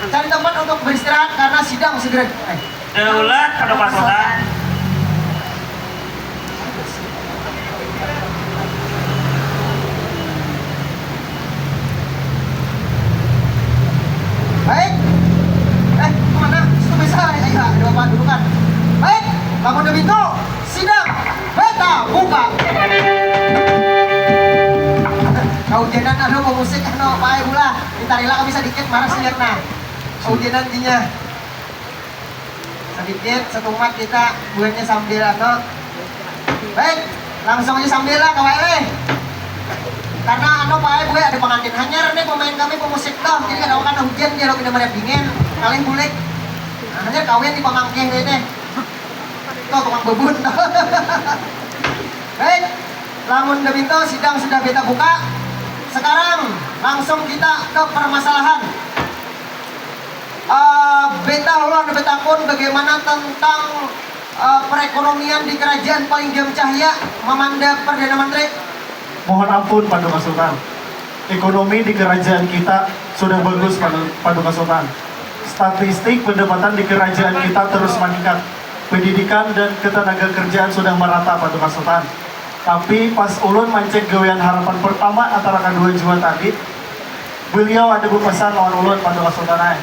Cari tempat untuk beristirahat karena sidang segera. Eh. Daulat pada pasukan. Baik. Eh, kemana? Itu bisa. Ayo, ada apa dulu kan? Baik, lamun udah pintu, sidang beta buka. Kaujanan anu pemusik anu pae bula. Kita rela kami sedikit marah sih lihat nah. Kaujanan dinya. Sedikit setumat kita buatnya sambil anu. Baik, langsung aja sambil lah kawan eh. Karena anu pae buat ada pengantin hanyar nih pemain kami pemusik toh. Jadi kada akan hujan dia lo pindah meriap dingin. Kalian bulik. Nah, hanyar kawin di pamangkeh deh. Tuh tukang bebun. Baik, lamun udah pintu sidang sudah kita buka. Sekarang langsung kita ke permasalahan. Eh, beta ulun betakun bagaimana tentang eh, perekonomian di kerajaan Palinggam Cahya, Mamanda Perdana Menteri. Mohon ampun, Paduka Sultan. Ekonomi di kerajaan kita sudah bagus, Padu-, Paduka Sultan. Statistik pendapatan di kerajaan kita terus meningkat. Pendidikan dan ketenaga kerjaan sudah merata, Paduka Sultan. Tapi pas ulun mancek gawian harapan pertama antara kedua jua tadi, beliau ada berpesan lawan ulun, Paduka Sultan ai.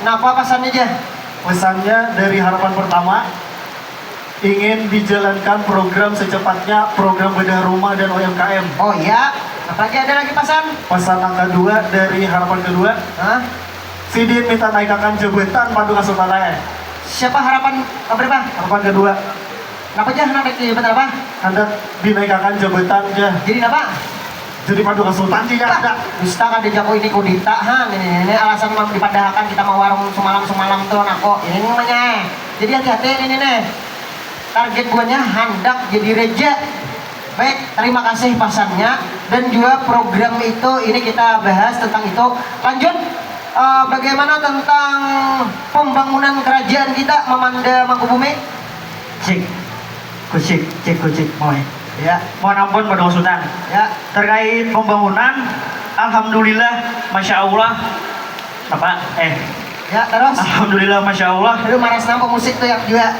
Napa pasannya, Jah? Pesannya dari harapan pertama, ingin dijalankan program secepatnya, program bedah rumah dan U M K M. Oh iya, apa lagi ada lagi pasan? Pesan yang kedua dari harapan kedua, hah? Sidin minta naikakan jabatan Paduka Sultan ai. Siapa harapan keberapa? Harapan kedua. Napa jah handak naik jabatan apa? Handak dinaikakan jabatan jah. Jadi napa? Jadi Paduka Sultan sih ya ada. Dusta kada jako ini kudita ha ini ini alasan dipadahakan kita mau warung sumalam sumalam tuh nako ini namanya. Jadi hati-hati ini nih. Target buannya handak jadi reja. Baik, terima kasih pasannya dan juga program itu ini kita bahas tentang itu. Lanjut, uh, bagaimana tentang pembangunan kerajaan kita Mamanda Mangkubumi? Cik, kucik, cik kucik, moy. Ya. Mohon ampun pada Sultan. Ya. Terkait pembangunan, alhamdulillah, masya Allah, apa, eh. Ya, terus. Alhamdulillah, masya Allah. Aduh, maras nampak musik tuh yang juga.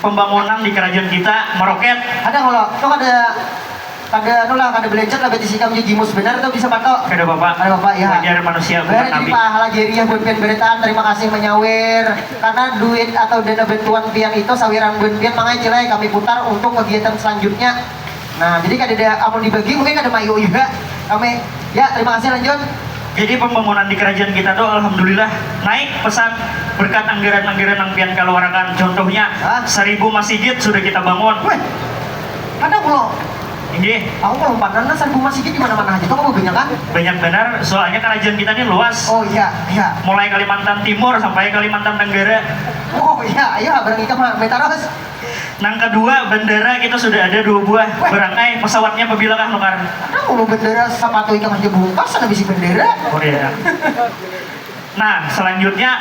Pembangunan di kerajaan kita meroket. Ada kalau, tuh ada kada anu lah kada belencet lah beti sikam je jimus benar tuh bisa pato kada bapak kada bapak ya wajar manusia bukan nabi pahala jariah buat pian beritaan terima kasih menyawir karena duit atau dana bantuan pian itu sawiran buat pian mangai cilai kami putar untuk kegiatan selanjutnya nah jadi kada ada amun dibagi mungkin kada mayu juga kami ya terima kasih lanjut Jadi pembangunan di kerajaan kita tuh alhamdulillah naik pesat berkat anggaran-anggaran yang pian keluarkan. Contohnya Hah? seribu masjid sudah kita bangun. Weh, ada pulau. Ini. Aku kalau panan lah seribu masjid di mana-mana aja tuh kamu banyak kan? Banyak benar, soalnya kerajaan kita ini luas. Oh iya, iya. Mulai Kalimantan Timur sampai Kalimantan Tenggara. Oh iya, iya, barang ikan mah, terus. Nang kedua, bandara kita sudah ada dua buah. Barangkai pesawatnya pabila kah nukar? Ada mulu bandara sapatu ikam aja bungkas ada bisi bandara. Oh iya. Nah, selanjutnya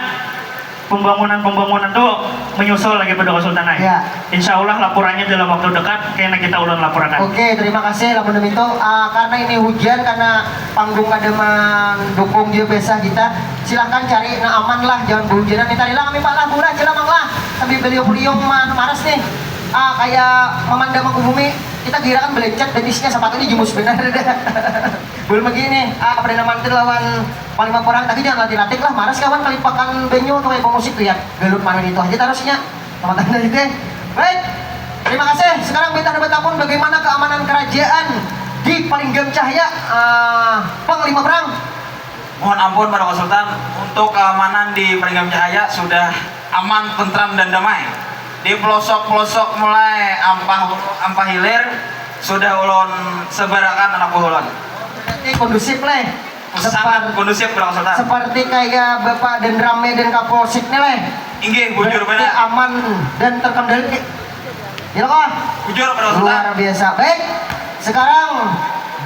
pembangunan-pembangunan tuh menyusul lagi pada Sultan ya. Insya Allah laporannya dalam waktu dekat kena kita ulun laporakan. Oke, terima kasih lamun itu uh, ah, karena ini hujan karena panggung kada mendukung juga biasa kita silahkan cari nah aman lah jangan berhujanan nih tadi lah kami pak lah murah jelamang lah sambil beliung-beliung maras nih ah, kayak memandang ke bumi kita kira kan belecet dan isinya sepatu ini jumus benar belum begini ah, perdana menteri lawan paling kurang tapi jangan latih-latih lah maras kawan kalipakan banyu tuh kayak musik tuh ya galut mana itu aja tarusnya sama tanda itu baik terima kasih sekarang kita dapat akun bagaimana keamanan kerajaan di Palinggam Cahaya uh, Panglima Perang Mohon ampun para konsultan, untuk keamanan di Peringgam Cahaya sudah aman, tentram dan damai. Di pelosok-pelosok mulai ampah ampah hilir sudah ulun sebarakan anak buah ulun. Berarti kondusif leh. Sangat kondusif para konsultan. Seperti kayak Bapak dan Rame dan Kapolsek nih leh. Inggih, bujur benar. Aman dan terkendali. Jilko. Bujur pada Ustaz. Luar biasa. Baik, sekarang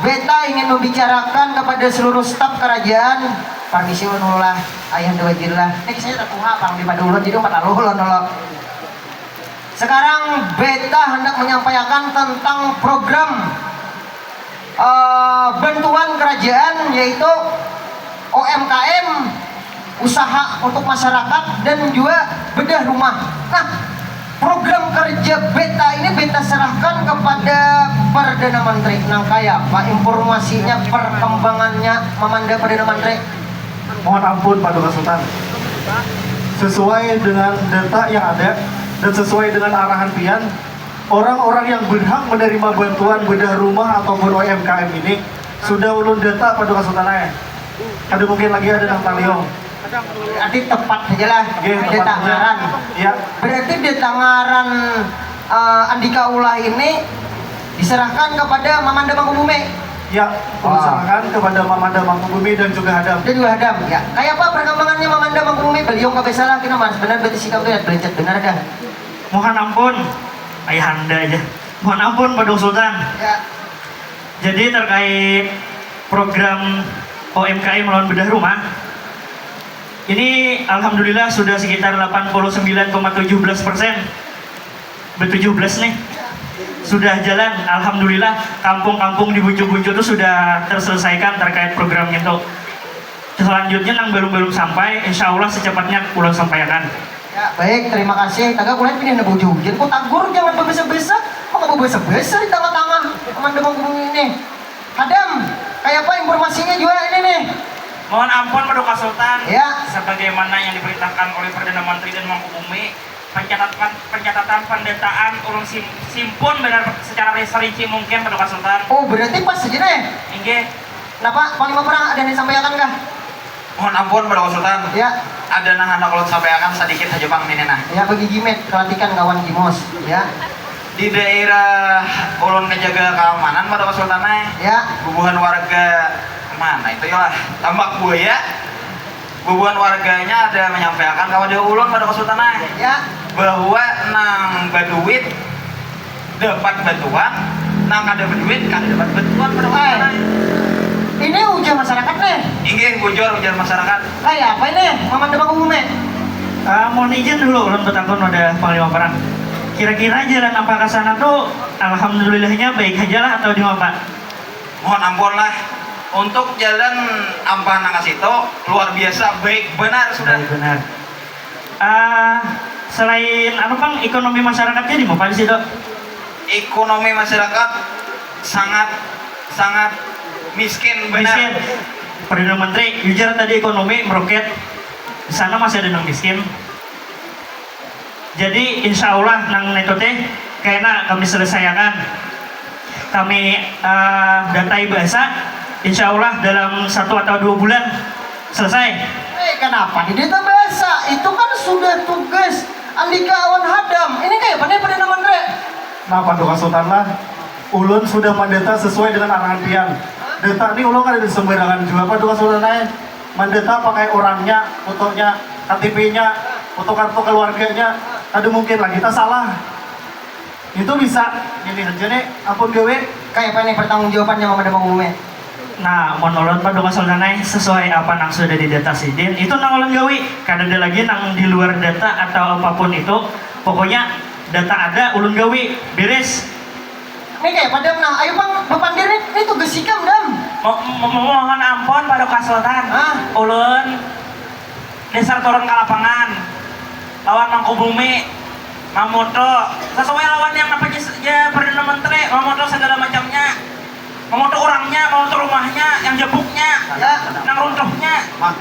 beta ingin membicarakan kepada seluruh staf kerajaan. Permisi unulah ayah dua jillah. Ini saya tertuha bang di pada ulun jadi empat lalu ulun dulu. Sekarang beta hendak menyampaikan tentang program uh, bantuan kerajaan yaitu O M K M usaha untuk masyarakat dan juga bedah rumah. Nah, program kerja beta ini beta serahkan kepada Perdana Menteri. Nang kaya apa informasinya, perkembangannya, Mamanda Perdana Menteri? Mohon ampun Pak Duka Sultan. Sesuai dengan data yang ada dan sesuai dengan arahan pian, orang-orang yang berhak menerima bantuan bedah rumah ataupun O M K M ini sudah ulun data Pak Duka Sultan. Kada mungkin lagi ada nang taliung. Berarti tepat saja lah. Iya, tepat saja. Ngaran. Iya. Berarti di tangaran uh, Andika Ulah ini diserahkan kepada Mamanda Mangkubumi. Ya, diserahkan kepada Mamanda Mangkubumi dan juga Hadam. Dan juga Hadam, ya. Kayak apa perkembangannya Mamanda Mangkubumi? Beliau nggak salah, kita harus benar berarti sikap tuh ya, berencet benar dah. Mohon ampun, ayahanda aja. Mohon ampun, Padung Sultan. Ya. Jadi terkait program O M K M melawan bedah rumah, ini alhamdulillah sudah sekitar delapan puluh sembilan koma tujuh belas persen. Betujuh belas nih. Sudah jalan, alhamdulillah kampung-kampung di Buncu-Buncu itu sudah terselesaikan terkait program itu. Selanjutnya nang belum-belum sampai, insya Allah secepatnya ulun sampaikan. Ya, baik, terima kasih. Taga kulit pindah na bujur. Jadi ku tagur jangan berbesa-besa. Maka berbesa-besa di tengah-tengah. Aman demam gunung ini. Hadam, kayak apa informasinya juga ini nih? Mohon ampun Paduka Sultan, ya. Sebagaimana yang diperintahkan oleh Perdana Menteri dan Mangku Bumi, pencatatan pencatatan pendataan ulun sim, simpun benar secara serinci mungkin Paduka Sultan. Oh, berarti pas saja deh. Inggih. Napa Panglima Perang ada yang disampaikan kah? Mohon ampun, Paduka Sultan. Ya. Ada nang handak ulun sampaiakan sadikit haja pang nini nah. Ya, bagi Gimet, perhatikan kawan Gimos, ya. Di daerah ulun kajaga kaamanan, Paduka Sultan ai. Ya. Bubuhan warga mana itu, yolah, Tambak Buaya. Bubuhan warganya ada manyampaiakan kawa ulun, Paduka Sultan ai. Ya. Bahwa nang baduit dapat bantuan, nang kada baduit kada dapat bantuan, Paduka Sultan ai. Ini ujar masyarakat nih. Inggih, bujur ujar masyarakat. Kaya apa ini, Maman Debak Umum nih? Ah, mohon izin dulu ulun betakun wadah Panglima Perang. Kira-kira jalan apa ke sana tuh alhamdulillahnya baik haja lah atau di apa? Mohon ampun lah, untuk jalan ampah nang ka situ luar biasa baik banar sudah. Baik banar. Ah, selain anu pang, ekonomi masyarakatnya di mana sih, Dok? Ekonomi masyarakat sangat sangat miskin benar. Miskin. Perdana Menteri, ujar tadi ekonomi meroket. Di sana masih ada yang miskin. Jadi insya Allah nang itu teh kena kami selesaikan. Kami uh, datai bahasa, insya Allah dalam satu atau dua bulan selesai. Eh, kenapa di data bahasa? Itu kan sudah tugas Andika awan Hadam. Ini kayak apa nih Perdana Menteri? Nah, Paduka Sultan lah. Ulun sudah mandata sesuai dengan arahan pian. Data ni ulun kada disembarangan jua Paduka Sultan ai. Mandata pakai urangnya, fotonya, K T P-nya, foto kartu keluarganya. Kada mungkin lah kita salah. Itu bisa, ini haja nih, ampun gawe. Kayak apa nih pertanggung jawabannya Mama Damang Umum ya? Nah, mun ulun paduka Sultan ai, sesuai apa nang sudah didata sidin, itu nang ulun gawi. Kadada lagi nang di luar data atau apapun itu. Pokoknya data ada, ulun gawi. Beres. Nih kayak padam nah, ayo pang bapandir nih, ini tugas ikam dam. Mo- mo- Mohon ampun paduka Sultan. Hah? Ulun dasar turun ka lapangan lawan mangku bumi, mamutu sasuai lawan yang napa ja ja perdana menteri, mamutu sagala macamnya, mamutu urangnya, mamutu rumahnya, yang jebuknya, nang runtuhnya. Nah,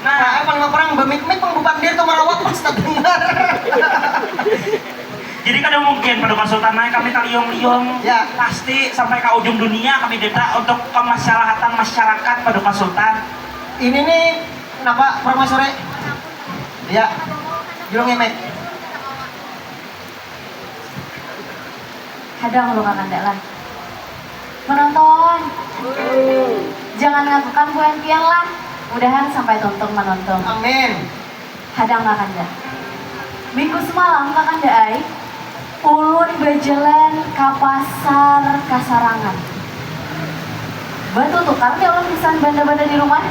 Nah, pang nang perang bemik-mik pang bepandir tu marawak pas tadengar. Jadi kada mungkin paduka Sultan nang kami taliung-liung, Ya. Pasti sampai ka ujung dunia kami data untuk kemaslahatan masyarakat paduka Sultan. Ini nih Napa permaisuri? Ya, julung imek. Hadang lu kakanda lah. Menonton. Jangan ngagukan buhan pian lah. Mudahan sampai tuntung menonton. Amin. Hadang kakanda. Minggu semalam kakanda ai. Ulun bajalan ka pasar kasarangan. Batutukar nih ulun gasan banda-banda di rumah.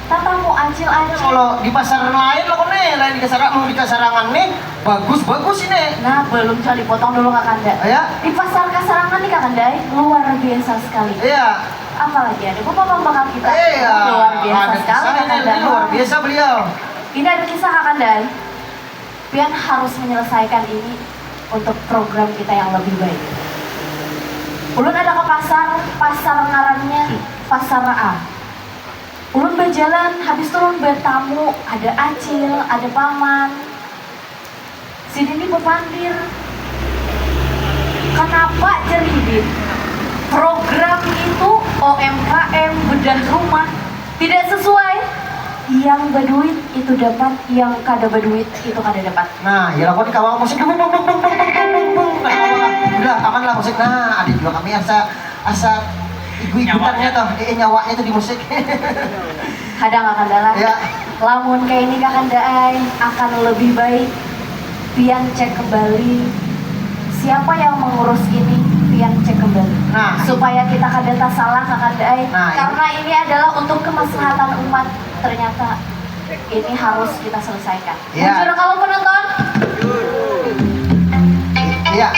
Tatamu acil-acil. Kalau di pasar lain lo nih, lain di kasarangan, di kasarangan nih bagus-bagus ini. Nah, belum cali potong dulu kakanda. Ya. Di pasar kasarangan nih kakanda, luar biasa sekali. Iya. Apalagi ada bapak-bapak kita. Iya. Luar biasa ada sekali kakanda. Ini luar biasa beliau. Ini ada kisah kakanda. Pian harus menyelesaikan ini untuk program kita yang lebih baik. Ulun ada ke pasar, pasar ngarannya Pasar A. Ulun bajalan, habis itu ulun bertamu, ada acil, ada paman. Sidin ni bepandir. Kenapa ceridin? Program itu O M K M bedah rumah tidak sesuai. Yang berduit itu dapat, yang kada berduit itu kada dapat. Nah, ya lakon kawa musik bung bung bung bung bung bung bung bung. Nah, kawa lah. Udah aman lah musik. Nah, ada juga kami asa asa igu igutannya tuh, eh, nyawanya tuh di musik. Hadang kakanda lah. Ya. Lamun kayak ini kakanda ay akan lebih baik pian cek kembali siapa yang mengurus ini, pian cek kembali. Nah, supaya kita kada tasalah kakanda ay. Nah, karena ini adalah untuk kemaslahatan umat ternyata. Ini harus kita selesaikan. Ya. Bujur kalau penonton. Ya.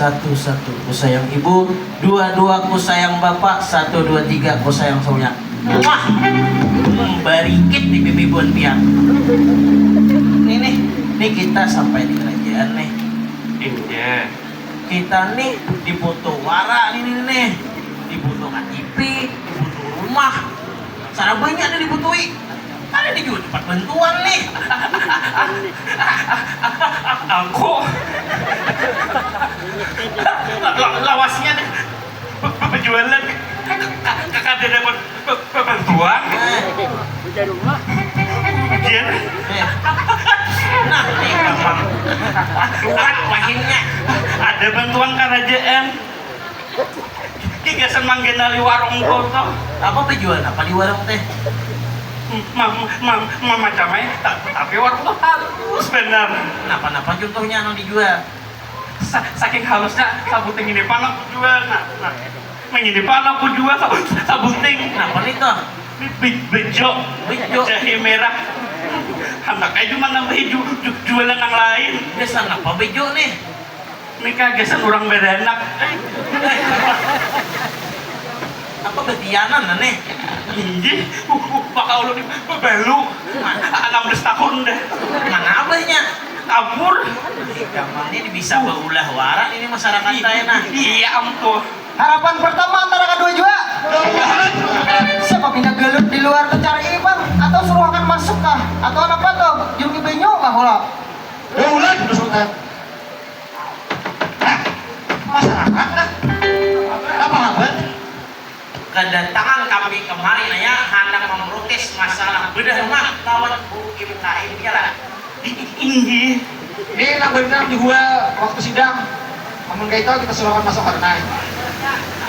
Satu-satu ku sayang ibu, dua-dua ku sayang bapak, satu dua tiga ku sayang saunya. Wah, barikit di pipi buan pian. Nih nih, nih kita sampai di kerajaan nih. Iya. Kita nih dibutuh wara nih nih nih, dibutuh K T P, dibutuh rumah, sarabanya ada dibutuhi. Ada di juga tempat bantuan nih. Aku la- la- lawasnya nih be- be- berjualan, kakak dapat be- be- bantuan. Ujian. Nah, nih gampang. Kuat wahimnya. Ada bantuan kerajaan. Gagasan mangganali warung tuh. Apa bejual apa di warung teh? Mam mam mam macamai, tapi warung tuh halus benar. Napa napa contohnya nang dijual? Sa- saking halusnya sabuting ini pang aku jual. Nah, nah. Nang ini pang aku jual sab- sabuting. Napa nih tuh? Ini be- bejo. Bejo. Jahe merah. Handak aja manambahi ju- ju- jualan yang lain. Biasa napa bejo nih? Nika gasan urang baranak. Apa betianan aneh? Inggih, maka ulun ni babalu. Anam belas tahun dah. Mana abahnya? Kabur. Gampang ini bisa baulah wara ini masyarakat saya nah. Iya ampuh. Harapan pertama antara kedua jua. Siapa pindah gelut di luar tu cari bang atau suruhakan masuk kah atau apa tuh jung ibanyu kah kalo. Daulat besutan. Nah, masyarakat nah. Apa habar? Kedatangan kami kemari naya handak memprotes masalah bedah rumah lawan U M K M jalan. Inggih. Ini nang benar juga waktu sidang. Amun kayak itu kita suruhkan masuk karena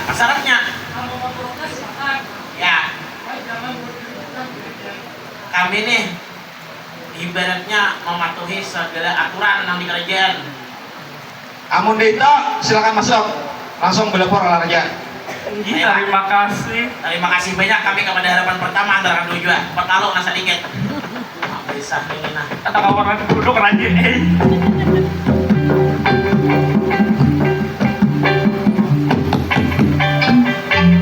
apa syaratnya? Ya. Kami nih ibaratnya mematuhi segala aturan yang dikerjakan. Amun dito, silakan masuk. Langsung belapor olahraga. Inggih, terima kasih. Terima kasih banyak kami kepada harapan pertama antara kedua jua. Pertalo nah sedikit. Bisa ini nah. Kata kawanan duduk raja eh.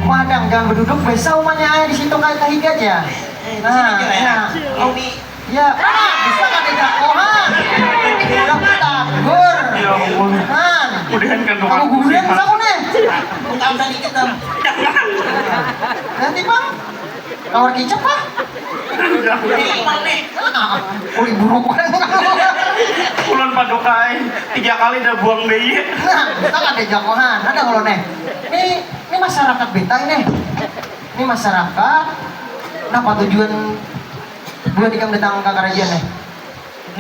Madang jangan berduduk besar umanya aja di situ kayak kahigat ya. Nah, nah. Ini Ya, bisa kada jakohan. Udah tagur. Ya ampun. Han. Udahan kan kamu guguran sama nih. Utang sedikit dong. Nanti bang, tawar kicap lah. Ini bang nih. Uli buruk. Ulun padukai tiga kali dah buang bayi. Nah, bisa kada jakohan. Ada kalau nih. Ini ini masyarakat beta ini. Ini masyarakat. Kenapa tujuan Buat ikam datang ka karajaan nih.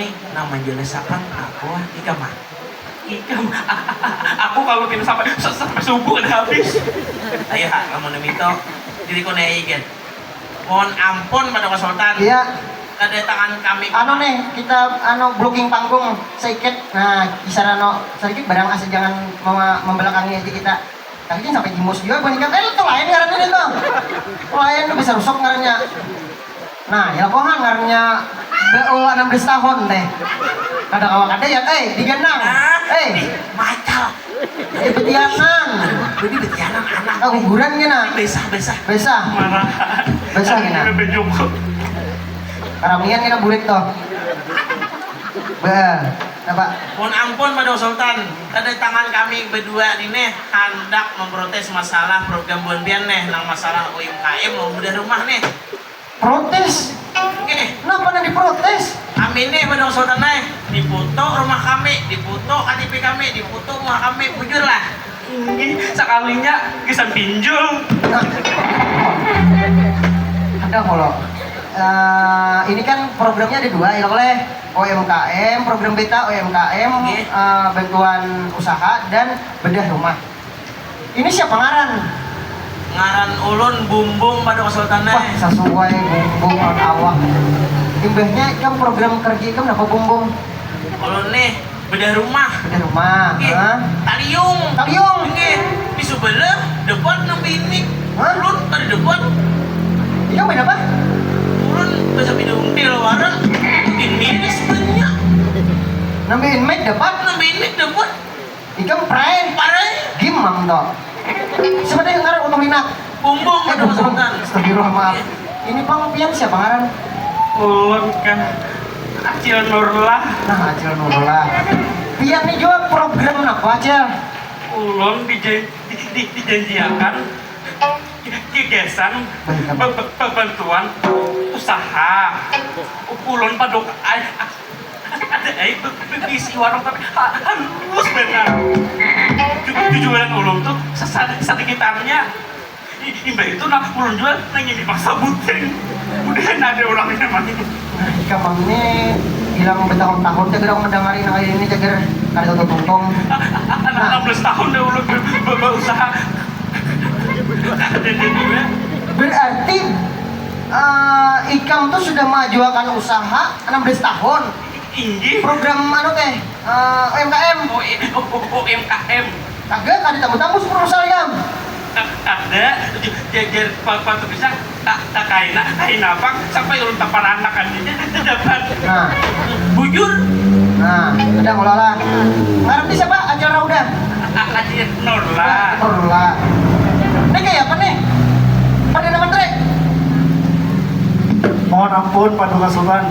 Nih, nang manjalasakan aku ah, ikam ah. Ikam, aku kalau tidak sampai sampai subuh ada habis. Ayo ha, kamu nami itu diri kau nih aja. Mohon ampun pada Sultan. Iya. Kedatangan kami. Anu nih, kita anu blocking panggung sedikit. Nah, kisah anu sedikit barang asa jangan mema- membelakangi aja kita. Tapi jangan sampai jimus juga buat ikam. Eh, itu lain ngarannya itu. Lain tuh bisa rusuk ngarannya. Nah, ya kok ngarannya beul enam belas tahun teh. Kada kawa kada ya, eh, diganang. Eh, macal. Eh, betianan. Jadi betianan anak. Kaguguran kena. Besah, besah. Besah. Marah. Besah kena. Bejoko. Karamian kena burit tuh. Be, apa? Mohon ampun pada Sultan, kedatangan kami berdua ini handak memprotes masalah program buan pian nih, nang masalah U M K M mau bedah rumah nih. Protes? Oke. Kenapa nang diprotes? Kami nih pada Sultan nih, diputu rumah kami, diputu K T P kami, diputu rumah kami, bujur lah. Inggih, sakalinya gasan pinjul. Ada kalau eh, ini kan programnya ada dua ya oleh O M K M, program beta O M K M, eh, bantuan usaha dan bedah rumah. Ini siapa ngaran? Ngaran ulun Bumbung pada Sultan. Wah, sesuai Bumbung lawan awak. Imbahnya ikam program kerja ikam napa Bumbung? Ulun nih bedah rumah. Bedah rumah. Nggih. Hah? Taliung. Taliung. Nggih. Di sebelah depan nembe ini. Hah? Ulun kada depan. Ikam main apa? Ulun bahasa pindah until wara. Ini sebenarnya. Nembe inmate dapat. Nembe ini dapat. Ikam prank. Nak. Bumbung, eh, Paduka Sultan. Astagfirullah, maaf. Ini pang pian siapa ngaran? Ulun kah, Acil Nurlah. Nah, Acil Nurlah. Pian ni jua program napa, Cil? Ulun dijan- di- di- dijanjiakan gagasan, bantuan usaha. Ulun Paduka ai, ada ai bisi warung tapi halus banar. Jujuran ulun tu sadikitannya. Imbah itu nah ulun jua nang ini paksa buting. Udah ada orangnya mah. Nah, ikam ini hilang bertahun-tahun cagar aku mendengari nang ini cagar kada tahu tungtung. Nah, enam belas tahun dah ulun berusaha. Berarti uh, ikam tuh sudah mengajukan usaha enam belas tahun. Inggih. Program anu teh, uh, U M K M. Oh, U M K M. Kagak, kada tambus-tambus proposal ikam. Kada, jajar patu bisa tak tak kaina kaina apa sampai ulun taparanak kan dapat. Nah, bujur. Nah, ada mulai lah. Ngarep ni siapa? Acil Rauda. Acil Nurla. Nurla. Ini kayak apa nih? Perdana Menteri. Mohon ampun Paduka Sultan.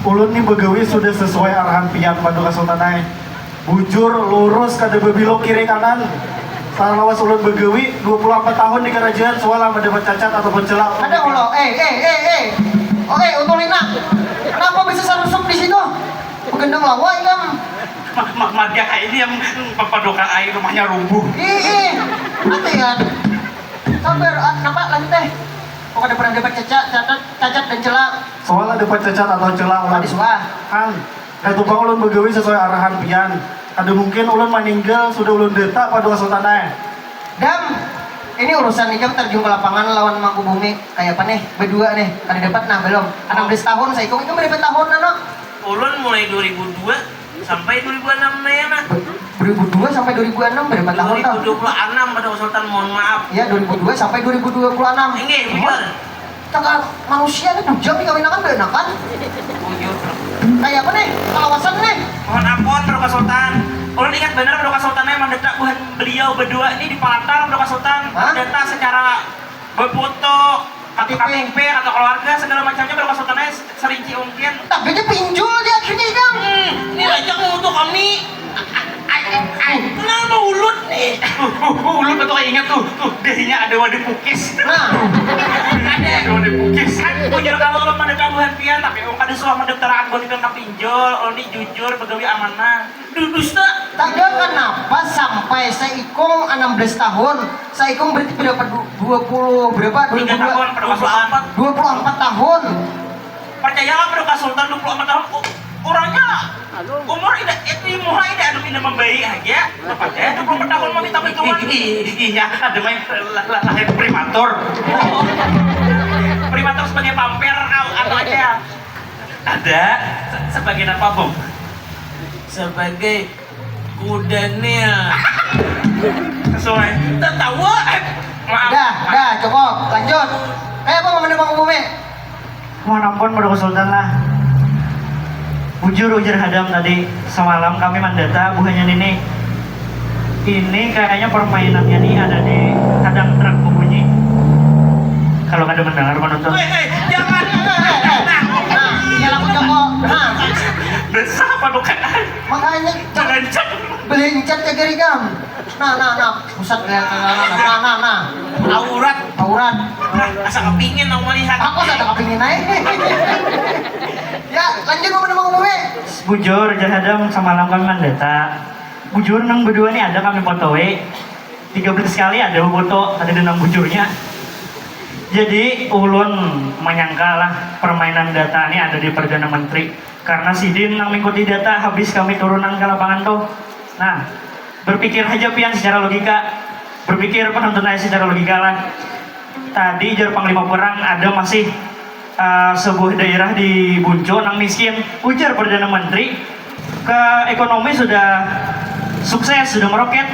Ulun ni begawi sudah sesuai arahan pian Paduka Sultan ai. Bujur, lurus, kada bebilok kiri kanan. Salawas ulun begawi, dua puluh empat tahun di kerajaan, sualah mendapat cacat ataupun celak. Ada ulo, eh, eh, eh, eh. Oke, utuh lina. Kenapa bisa sarusuk di situ? Begendang lawa ikam. Ma- ma- Marga kayak ini yang papadoka air rumahnya rubuh. Ih, ih. Apa ya? Sabar, ah, kenapa lanjut deh. Kok ada pernah dapat cacat, cacat, cacat dan celak? Sualah dapat cacat atau celak, Pak Diswa. Kan. Kaitu pang ulun bagawi sasuai arahan pian. Kada mungkin ulun maninggal sudah ulun data Paduka Sultan ai. Dam, ini urusan ikam terjun ke lapangan lawan Mangku Bumi. Kaya apa nih? Berdua nih. Kada dapat nah belum. Enam belas tahun saikung ikam berapa tahun anu? Ulun mulai dua ribu dua sampai dua ribu enam nih nah. Dua ribu dua sampai dua ribu enam berapa tahun tah? Dua ribu dua puluh enam Paduka Sultan, mohon maaf. Ya, dua ribu dua sampai dua ribu dua puluh enam. Inggih, betul. Cakap manusia ni bujang dikawinakan baanakan. Bujur. Kayak apa nih? Kalawasan nih. Mohon ampun Paduka Sultan. Ulun ingat banar Paduka Sultan yang mandata buhan beliau berdua ini di Palatar Paduka Sultan. Hah? Data secara berfoto, K T P, K T P atau keluarga segala macamnya Paduka Sultan yang serinci mungkin. Tapi dia pinjol dia akhirnya ikam. Hmm, ini raja mau untuk kami. Kenapa ulut nih? Ulut betul ingat tuh, tuh dahinya ada wadah pukis. Nah, ada wadah pukis. Bujur kalau lo pada tabuhan pian tapi orang kada suah mendaftar anggot itu pinjol. Lo nih jujur begawi amanah. Dudus tak? Taga kenapa sampai seikung enam belas tahun, seikung berarti berapa? Du- dua puluh berapa? Tiga tahun, Paduka Sultan. Dua puluh empat tahun. Percayalah Paduka Sultan dua puluh empat tahun. Orangnya umur tidak itu muha tidak ada tidak membaik aja. Percaya dua puluh empat tahun mau minta bantuan. Iya, ada main lahir prematur. Prematur sebagai pamper atau aja. Ada sebagai apa, Bung? Sebagai kuda nil. Sesuai. Tertawa. Maaf. Dah, dah, cukup. Lanjut. Kayak apa mau mendukung bumi? Mohon ampun Paduka Sultan lah. Bujur ujar Hadam tadi, semalam kami mandata buhannya nini. Ini kayaknya permainannya nih ada di kadang truk berbunyi. Kalau kada mendengar penonton. Hei, hei, jangan. Nah, iya laku joko. Nah. Besar apa bukan? Makanya belencet. Belencet ke kiri kam. Nah, nah, nah. Pusat ya, nah, nah, nah, nah, nah. Aurat. Aurat. Asa kepingin aku melihat. Aku asa kepingin aja. Ya, lanjut mau menemu gue. Bujur, jar Hadam, semalam kami mandata. Bujur nang berdua nih ada kami potoi. Tiga belas kali ada foto, ada denang bujurnya. Jadi ulun menyangka lah permainan data ini ada di Perdana Menteri. Karena sidin nang mengikuti data habis kami turunan ke lapangan tuh. Nah, berpikir aja pian secara logika. Berpikir penonton aja secara logika lah. Tadi jar Panglima Perang ada masih uh, sebuah daerah di Bunco nang miskin. Ujar Perdana Menteri, ke ekonomi sudah sukses, sudah meroket.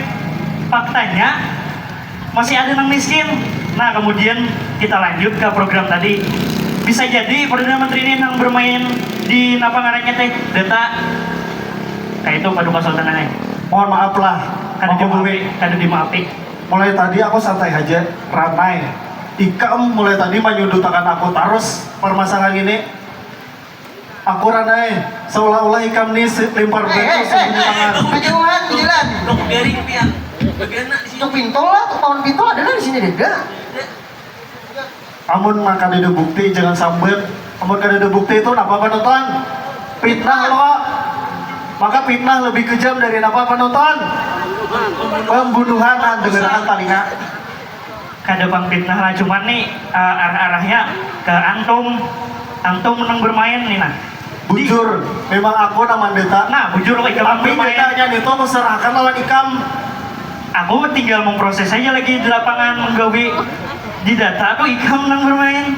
Faktanya masih ada nang miskin. Nah, kemudian kita lanjut ke program tadi. Bisa jadi Perdana Menteri ini nang bermain di napa ngarannya teh data kayak itu Paduka Sultan aneh. Mohon maaf lah. Kada dimaafi, kada dimaafi. Mulai tadi aku santai haja, Ranai. Ikam mulai tadi manyudutakan aku tarus permasalahan ini. Aku Ranai, seolah-olah ikam ni si limpar batu sembunyi tangan. Kejauhan, Jilan. Dok garing pian. Bagana di sini. Cok pintol lah, cok paman pintol ada lah di sini deda. Amun ma kadada bukti jangan sambat. Amun kadada bukti itu napa panonton? Fitnah lo. Maka fitnah lebih kejam dari napa panonton? Pembunuhan. Nah, dengarkan talinga. Kada pang fitnah lah, cuman nih eh, arah-arahnya ke antum, antum nang bermain nih nah. Bujur, memang aku nang mandata. Nah, bujur kok ikam nang Tapi bermain. datanya itu aku serahkan lawan ikam. Aku tinggal memproses aja lagi di lapangan, menggawi di data tuh ikam nang bermain.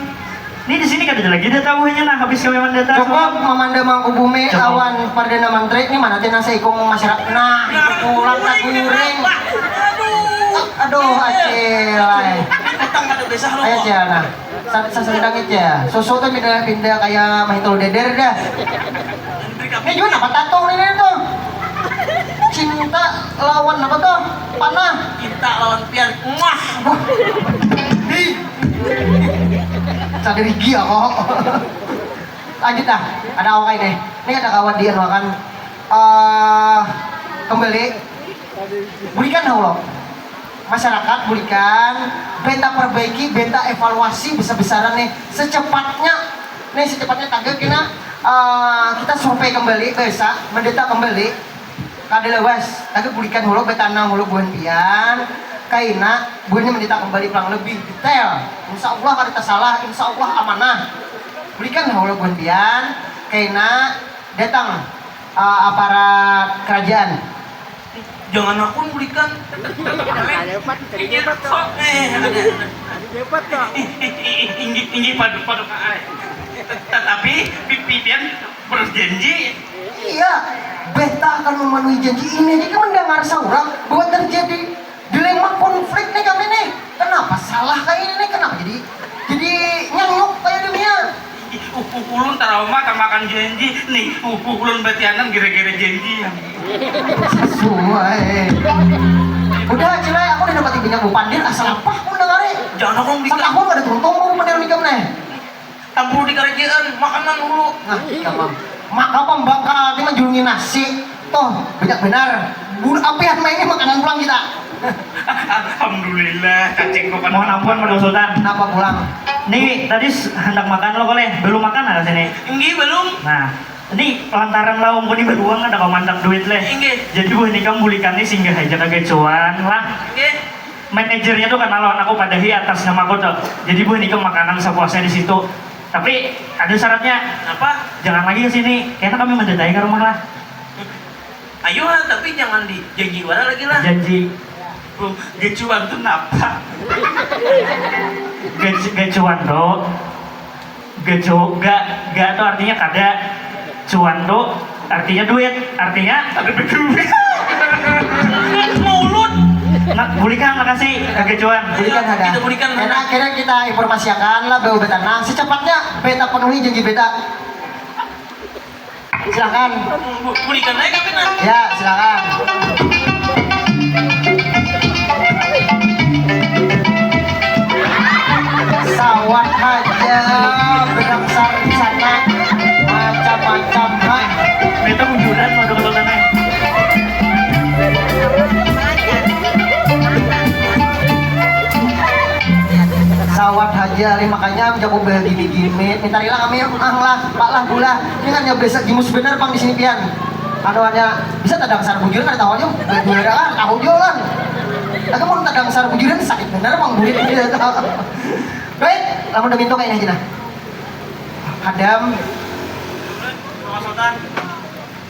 Ini di sini kada ada lagi data buhannya nah, habis kami mandata. Cukup mamanda mangkubumi Cukup. Lawan Perdana Menteri ini mana tina seikung masyarakat. Nah, pulang tak guring. Aduh, acil. Ai. Utang kada bisa lo. Ayo, Cil, nah. Sa- Sasendang aja. Susu tuh pindah-pindah kayak mahitul deder dah. Ini juga apa tatung ini tuh? Cinta lawan apa tuh? Panah. Cinta lawan pian. Muah. Wah. Ih. Sadar gigi ya kok. Lanjut dah. Ada awak ini. Ini ada kawan dia makan. Eh kembali. Berikan Allah. Masyarakat berikan beta perbaiki, beta evaluasi besar-besaran nih secepatnya. Nih secepatnya tagal kena eh, kita survei kembali, biasa mendata kembali. Kada lawas, tagal bulikan hulu, betanang hulu buhan pian. Kaina buhannya mendata kembali pulang lebih detail. Insya Allah kada tasalah, insya Allah amanah. Bulikan hulu buhan pian. Kaina datang eh, aparat kerajaan. Jangan aku bulikan. Ada empat, ada empat tuh. Eh, ada. Ada empat tuh. Inggih, inggih, paduk, paduk. Tetapi pipian berjanji. Iya, beta akan memenuhi janji ini aja kan mendengar seorang bahwa terjadi dilema konflik nih kami nih. Kenapa salah kayak ini nih? Kenapa jadi jadi nyanyuk kayak dunia? Ulun trauma tamakan janji nih. Ulun batianan gara-gara janji. Suai. Udah Cilai, aku udah dapat ibunya Bu Pandir asal apa aku udah ngari. Jangan aku bulikan. Setahun ada tuntung mau Pandir nikam nih. Tampur di kerajaan, makanan dulu. Nah, gampang. Maka pembakal ini menjulungi nasi. Toh, banyak benar. Bulu apian main ini makanan pulang kita. Alhamdulillah, cacing kok Mohon ampun, Pak Sultan. Kenapa pulang? Nih tadi s- hendak makan lo boleh, belum makan ada sini. Inggih belum. Nah, ini lantaran lawan ni beruang ada kau mandak duit leh. Inggih. Jadi buah nikam bulikan nih singgah aja kagak cuan lah. Inggih. Manajernya tuh kenal lawan aku padahi atas nama aku tuh. Jadi buah nikam makanan sepuasnya di situ. Tapi ada syaratnya. Apa? Jangan lagi ke sini. Karena kami mendatai ke rumah lah. Ayo lah, tapi jangan di janji wara lagi lah. Janji. Gacuan tuh napa? Gac- Gacuan tuh. Gacu ga ga tuh artinya kada. Cuan tuh artinya duit. Artinya Ada beduit. Mulut. Nah, bulikan makasih kagacuan. Bulikan ada. Kita bulikan. Karena akhirnya kita informasikan lah bahwa beta nah secepatnya beta penuhi janji beta. Silakan. Bulikan aja kami nah. Ya, silakan. Sawat haja bedang sari sana macam-macam ha. Beta bujuran mau dong tonton eh. Sawat haja ali makanya jago bel gini gini. Minta rila kami ah lah, pak lah gula. Ini kan ya biasa jimus bener pang di sini pian. Anu hanya bisa tadang sar bujuran ada tahu aja bel gula ada kan tahu jualan. Tapi mau tadang sar bujuran sakit bener pang burit ini. Baik, lamun udah minta kayak ini aja nah. Hadam.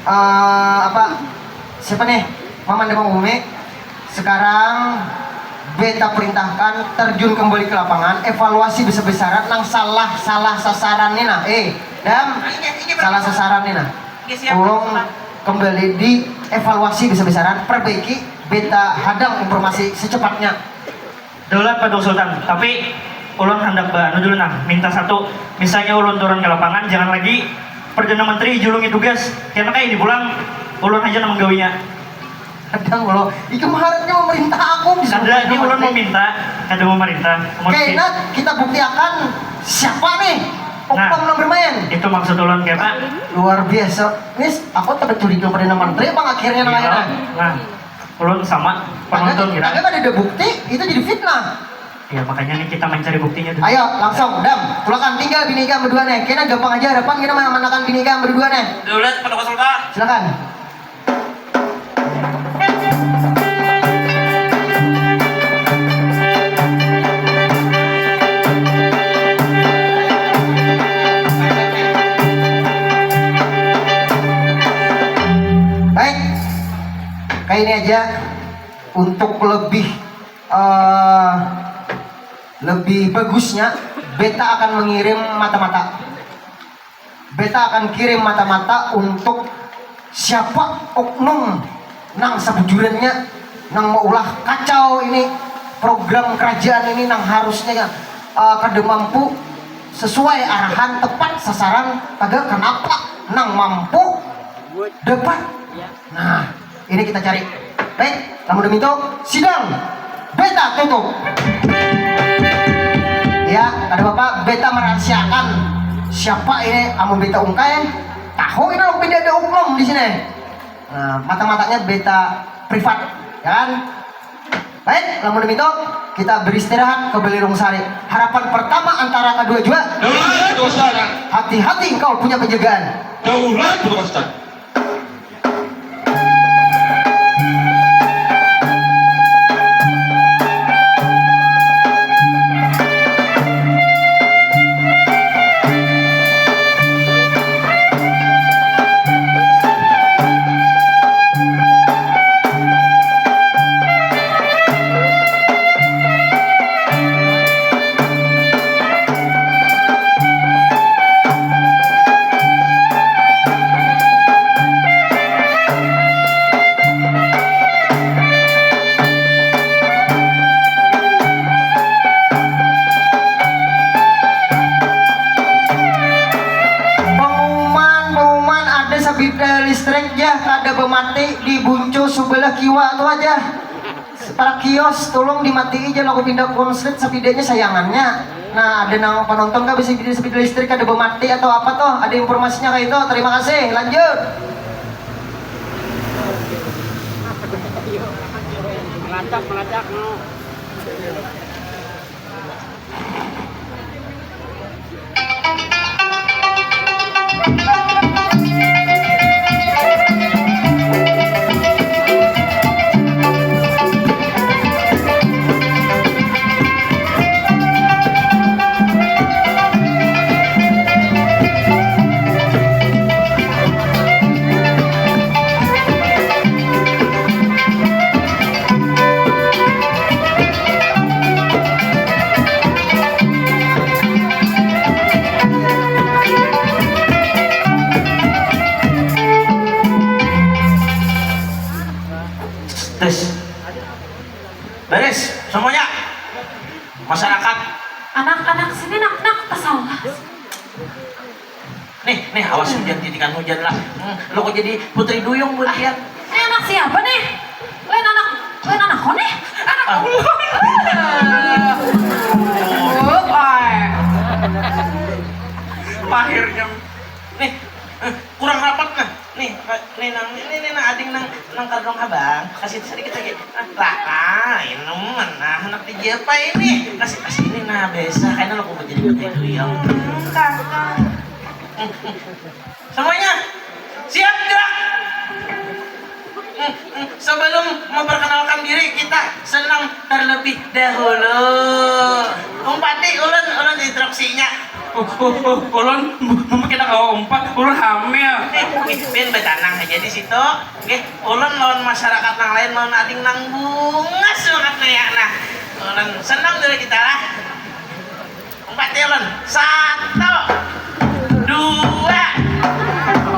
Eh, apa siapa nih? Maman Demang Bumi. Sekarang beta perintahkan terjun kembali ke lapangan, evaluasi besar-besaran nang salah salah sasaran nih nah. Eh, Dam, salah sasaran nih nah. Tolong kembali di evaluasi besar-besaran, perbaiki, beta hadang informasi secepatnya. Daulat Padang Sultan, tapi ulun handak ba anu dulu nah, minta satu. Misalnya ulun turun ke lapangan, jangan lagi Perdana Menteri julungi tugas. Karena kayak ini pulang, ulun aja nang menggawinya. Kadang lo, itu mah harapnya memerintah aku bisa. Kada, ini ulun memerintah. Meminta, kada memerintah. Oke, nah, kita buktiakan siapa nih oknum, nah, yang bermain. Itu maksud ulun, kayak apa? Luar biasa. Nih, aku tapi curiga pada nama menteri, bang, akhirnya. Iya, nang akhirnya. Nah, ulun sama penonton, kira. Tapi ada bukti, itu jadi fitnah. Ya, makanya nih kita mencari buktinya dulu. Ayo, langsung, Dam. Silakan, tinggal bini ikam berdua nih. Kena gampang aja, harapan kita manakan bini ikam berdua nih. Dulu, Pak Sultan. Silakan. Baik, kayak ini aja. Untuk lebih, eh, lebih bagusnya, beta akan mengirim mata-mata. Beta akan kirim mata-mata untuk siapa oknum nang sebujurannya nang maulah kacau ini, program kerajaan ini nang harusnya, eh, kada mampu sesuai arahan, tepat sasaran, tagal kanapa nang mampu dapat. Nah, ini kita cari. Baik, namun demikian, sidang beta tutup. Ya, ada bapak, beta merahasiakan siapa ini, amun beta ungkai, tahu ini, lo pindah ada oknum di sini. Nah, mata-matanya beta privat, ya kan? Baik, namun demikian, kita beristirahat ke Belirung Sari. Harapan pertama antara kedua jua. Hati-hati, engkau punya penjagaan. Daulat, Pak Ustaz. Pengumuman, pengumuman, ada sabida listrik ja kada bemati di buncu sebelah kiwa tu aja. Para kios, tolong dimatii ja lagu pindah konslet sapidanya sayangannya. Nah, ada nang penonton kah bisa jadi sapida listrik kada bemati atau apa toh? Ada informasinya kayak itu. Terima kasih. Lanjut. Meledak, meledak, no. Tes. Beres semuanya. Masyarakat. Anak-anak sini, nak, nak, pesalah. Nih, nih, awas hujan, titikan hujan lah. Hmm, lo kok jadi putri duyung bulian. Ini anak siapa nih? Lain anak, lain anak kau nih? Anak aku. Akhirnya. Nih, eh, kurang rapat nah. Nih, nih nang, nih, nih nang ading nang, nang kardong habang. Kasih sedikit lagi. Ah, lah, ah, ini mana anak di Japa ini? Kasih, kasih ini nah, biasa. Kayaknya lo mau jadi putri duyung. Hmm, kakak. Semuanya siap gerak. Sebelum memperkenalkan diri, kita senam terlebih dahulu. Umpati ulun, ulun instruksinya. Oh, oh, oh, ulun, kita kawa umpat, ulun hamil. Eh, eh, bin, betanang aja di situ. Oke, ulun lawan masyarakat nang lain, lawan ading nang bungas banget nih ya. Nah, ulun senam dulu kita lah. Empat ya, Lon. Satu, dua,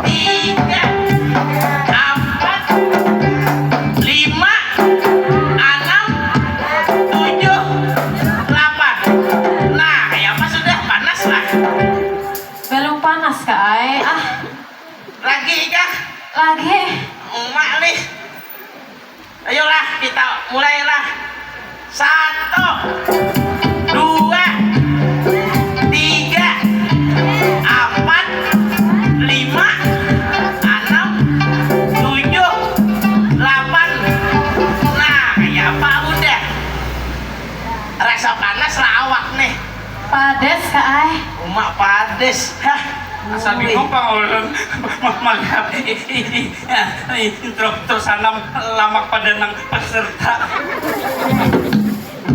tiga, empat, lima, enam, tujuh, delapan. Nah, kayak apa sudah? Panas lah. Belum panas, Kak Ai. Ah. Lagi kah? Lagi. Emak nih. Ayolah, kita mulailah. Satu, dua, tiga, empat, lima, enam, tujuh, delapan. Nah, kayak apa udah? Rasa panas lah awak nih. Pades, Kak, ai. Uma pades. Hah. Asa bingung pang ulun melihat instruktur sanam lamak pada nang peserta.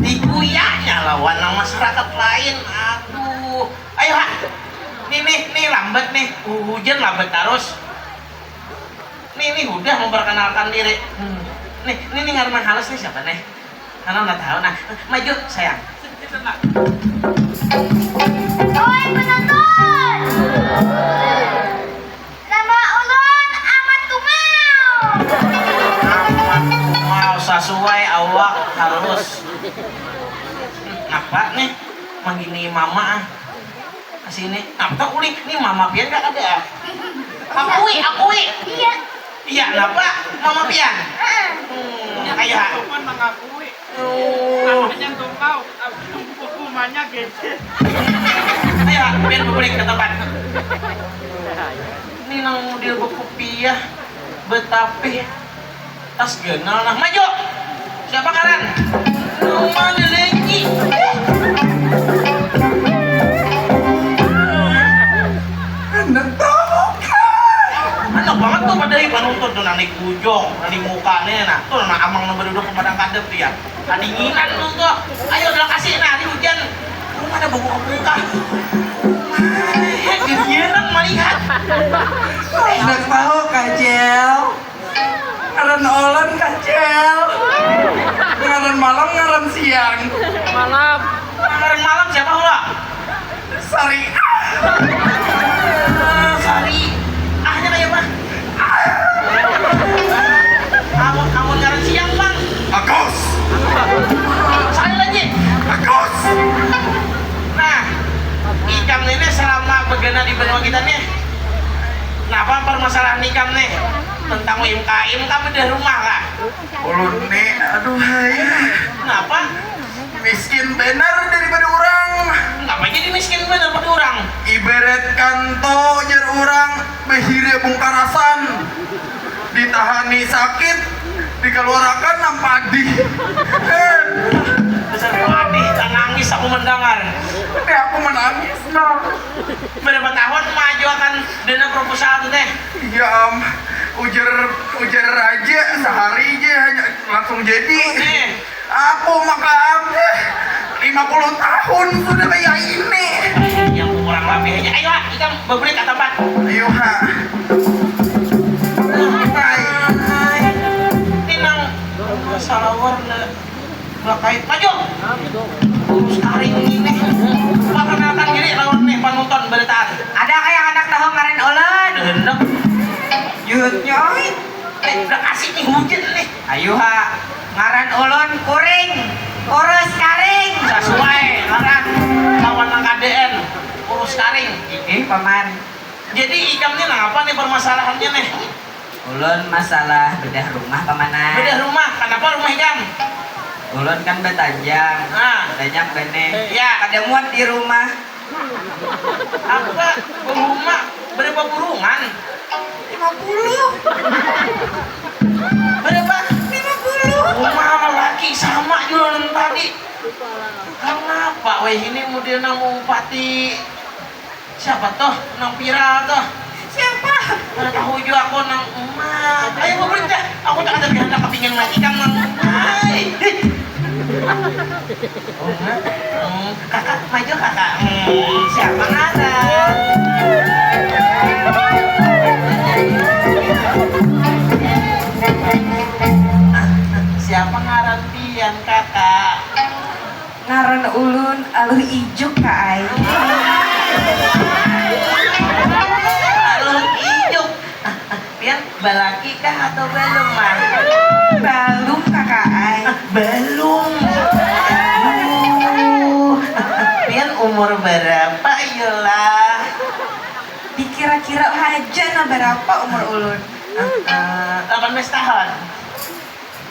Diguyahnya lawan nang masyarakat lain. Aduh. Ayo, ha. Nih, nih, nih lambat nih. Hujan lambat terus. Nih, nih udah memperkenalkan diri. Hmm. Nih, nih, nih ngaran halus nih siapa nih? Karena nggak tahu nah. Maju, sayang. Oi, penonton. Nama ulun Amat Tungau. Wow, sesuai awak harus. Napa nih? Manggini mama ah. Ke sini. Napa uli? Nih mama pian kak ada. Akui, akui. Iya. Iya, napa? Mama pian. Hmm, ayo. Aku pun mengakui. Namanya Tungau, tapi hukumannya gede. Ayo, pian bebulik ke tempat. Ini nang model bekopiah, betapih, tas ganal nah. Maju! Siapa ngaran? Numa Delenyi. Anak tahu kan? Anak banget tuh pada iban nonton tuh nani bujong, nani muka nih nah. Tuh nah amang nang berduduk kepada kadep dia. Kadinginan tuh tuh. Ayo udah kasih nah, ini hujan. Lu mana bawa muka? Kadinginan melihat. Anak tahu kacil. Ngaran olon kacil. Ngaran malam ngaran siang. Malam. Ngaran malam siapa lo? Sari. Sari. Ahnya kayak apa? Kamu kamu ngaran siang bang. Bagus. Sekali lagi. Bagus. Nah, ikam ini selama begana di benua kita nih, kenapa permasalahan ikam nih tentang U M K M kamu di rumah lah? Ulun ni, aduh hai. Napa? Miskin banar daripada urang. Napa jadi miskin banar pada urang? Ibarat kanto jar urang bahira bungkarasan. Ditahani sakit, dikaluarakan nang padih. Dasar padih, tanangis aku mendangar. Tapi aku menangis nah. Berapa tahun maajuakan dana proposal tu teh? Iya am, ujar ujar aja sehari aja hanya langsung jadi. Aku maka apa? Lima puluh tahun sudah kayak ini. Yang kurang lebih aja. Ayo, ikam bebelit ke tempat. Ayo ha. Ini nang masalah warna. Bakait maju. Urus karing ini. Perkenalkan diri lawan nih penonton beritaan. Ada kayak anak tahu ngaran ulun. Gendek. Yut nyoy. Eh, udah kasih nih hujan nih. Ayo ha. Ngaran ulun Kuring. Urus karing. Sesuai ngaran lawan nang kadeen. Urus karing. Ih, paman. Jadi ikam nih nang apa nih permasalahannya nih? Ulun masalah bedah rumah pamanah. Bedah rumah, kenapa rumah ikam? Ulun kan batanjang, ah. Banyak bene. Ya. Kada muat di rumah. Apa? Berumah berapa burungan? Lima puluh. Berapa? Lima puluh. Rumah sama laki sama jualan tadi. Kenapa weh ini model nang umpati Siapa tuh nang viral tuh? Siapa? Mana tahu juga aku nang emak. Ayo mau dah. Aku tak ada biar tak kepingin lagi kan nang emak. Emak, hmm, kakak maju kakak. Hmm, siapa ngaran? Siapa ngaran pian kakak? Ngaran ulun Aluh Ijuk ka ai. Aluh Ijuk. Pian balaki kah atau balum mah? Balum kaka ai. Balum. Pian umur berapa yolah? Dikira-kira haja nah berapa umur ulun. Delapan belas tahun.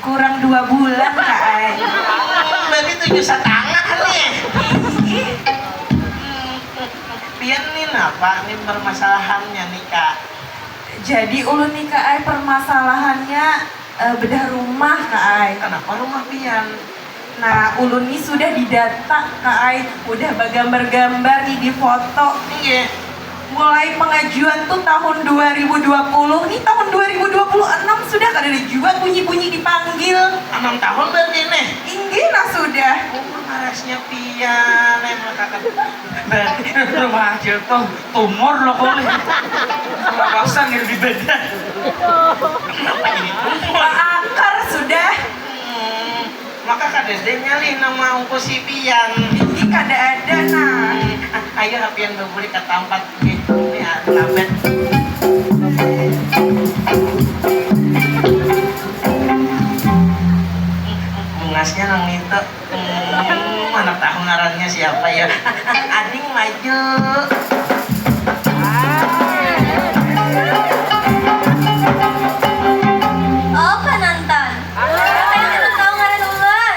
Kurang dua bulan, Kak ai. Hmm, berarti tujuh setengah nih. Pian nih napa nih permasalahannya nih, Kak? Jadi ulun nih, Kak ai, permasalahannya eh, bedah rumah, Kak ai. Kenapa rumah pian? Nah, ulun ni sudah didata, Kak ai, udah bagambar-gambar ni di foto. Iya. Mulai pengajuan tuh tahun dua ribu dua puluh, nih tahun dua ribu dua puluh enam sudah kada ada jua bunyi-bunyi dipanggil. Enam tahun berarti nih? Inggih nah sudah. Oh, marasnya pian, emang kakak. Berarti rumah acil tuh tumor loh kok. Kawasan yang di badan. Kenapa jadi tumor? Akar sudah. Maka kadada nyalih nang maungkusi pian. Ih, kada ada nah. Ayo ha pian babulik ka tampat. Ih, ini ada labat. Bungasnya nang itu. Hmm, mana tahu ngarannya siapa ya. Ading maju. Oh, penonton. Kalian tahu ngaran ulun?